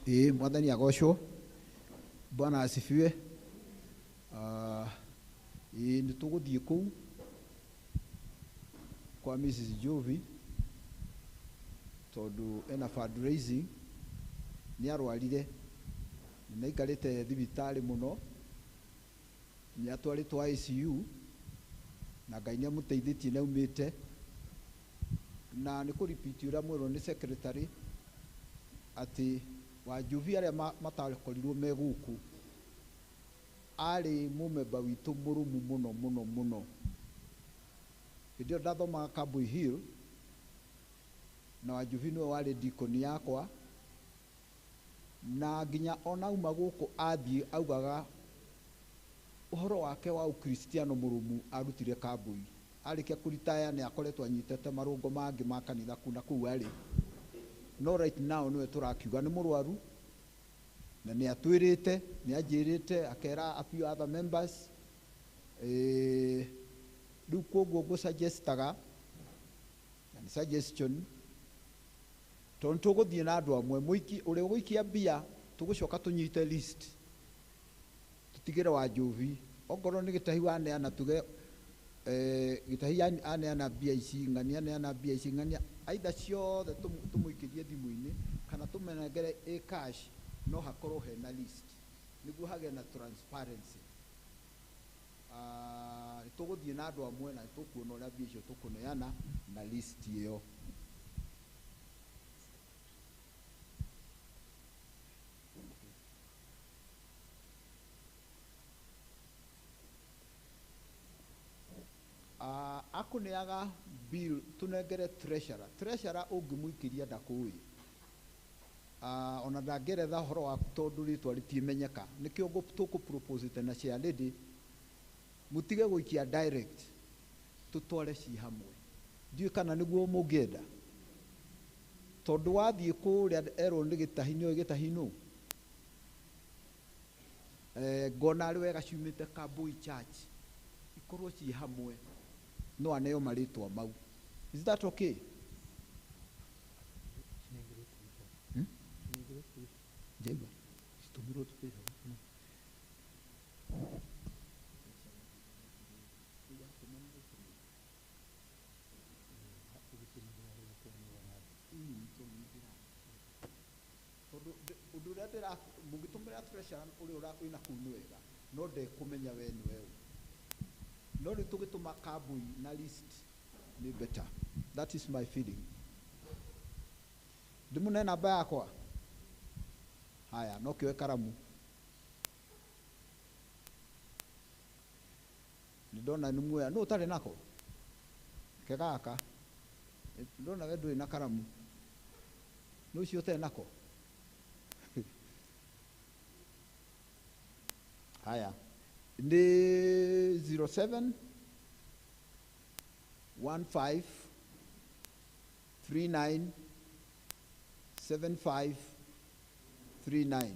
Ĩĩ, Mwathani agocwo. Bwana asifiwe. Ĩĩ, nĩ tũgũthiĩ kũu kwa Mrs. Jovi tondũ ena fundraising, nĩ arwarire, nĩ aikarĩte thibitarĩ mũno, nĩ atwarĩtwo ICU na Ngai nĩ amũteithĩtie nĩ aumĩte, na nĩ kũ repeat ũrĩa mwerwo nĩ secretary atĩ Wanjovi arĩa matakorirwo me gũkũ arĩ mũmemba witũ mũrũmu mũno mũno mũno. Hĩndĩ ĩyo ndathomaga Kambui Hill na Wanjovi nĩwe warĩ deacon yakwa, na nginya ona auma gũkũ athiĩ augaga ũhoro wake wa ũkristiano mũrũmu arutire Kambui. Arĩkia kũritaya nĩ akoretwo anyitĩte marũngo mangĩ ma kanitha kuna kũu arĩ, no right now nĩwe tũrakiuga nĩ mũrwaru na nĩ atwĩrĩte, nĩ anjĩrĩte akera a few other members. Rĩu koguo ngũsuggestaga, na nĩ suggestion, tondũ nĩ tũgũthiĩ na andũ amwe, mũiki ũrĩa ũgũikia mbia tũgũcoka tũnyite list tũtigĩre Wanjovi, ongorwo nĩ gĩtahi waneana tuge gĩtahi aneana mbia ici, ng'ania aneana mbia ici, ng'ania aitha ciothe tũmũikĩrie thimũ-inĩ kana tũmũnengere ĩ cash, no hakorwo hena list nĩguo hagĩe na transparency. Nĩ tũgũthiĩ na andũ amwe na nĩ tũkuona ũrĩa mbia icio tũkũneana na list ĩyo. Akũneaga bill tũnengere treasurer. Treasurer ũngĩmũikĩria ndakũĩ, ona ndangĩeretha ũhoro waku tondũ rĩtwa rĩtimenyeka. Nĩkĩo tũkũ na chair lady mũtige gũikia direct, tũtware ci hamwe. Ndiũĩ kana nĩguo mũngĩenda, tondũ wathiĩ kũrĩa erwo nĩ gĩtahi, nĩũĩ gĩtahi nũ. Ngona arĩ wega ciumĩte Kambui Church ikorwo ci hamwe, no aneo marĩtwa mau. Is that okay? Hmm? Njaigua. Citũmirwo tũkĩrĩ hamwe. Tondũ ũndũ ũrĩa ndĩra mũngĩtũmĩra treasurer ũrĩa wĩna kũu nĩ wega, no ndekũmenya we nĩ we ũ. No rĩu tũgĩtũma Kambui na list nĩ better. That is my feeling. Ndĩmũne namba yakwa. Haya, no kĩoe karamu. Nĩ ndona nĩ muoya, nũ ũtarĩ nako? Ke gaka. Ndona we ndũrĩ na karamu. Nũ ũcio ũtarĩ nako? Haya, nĩ 07 15 39 75 39.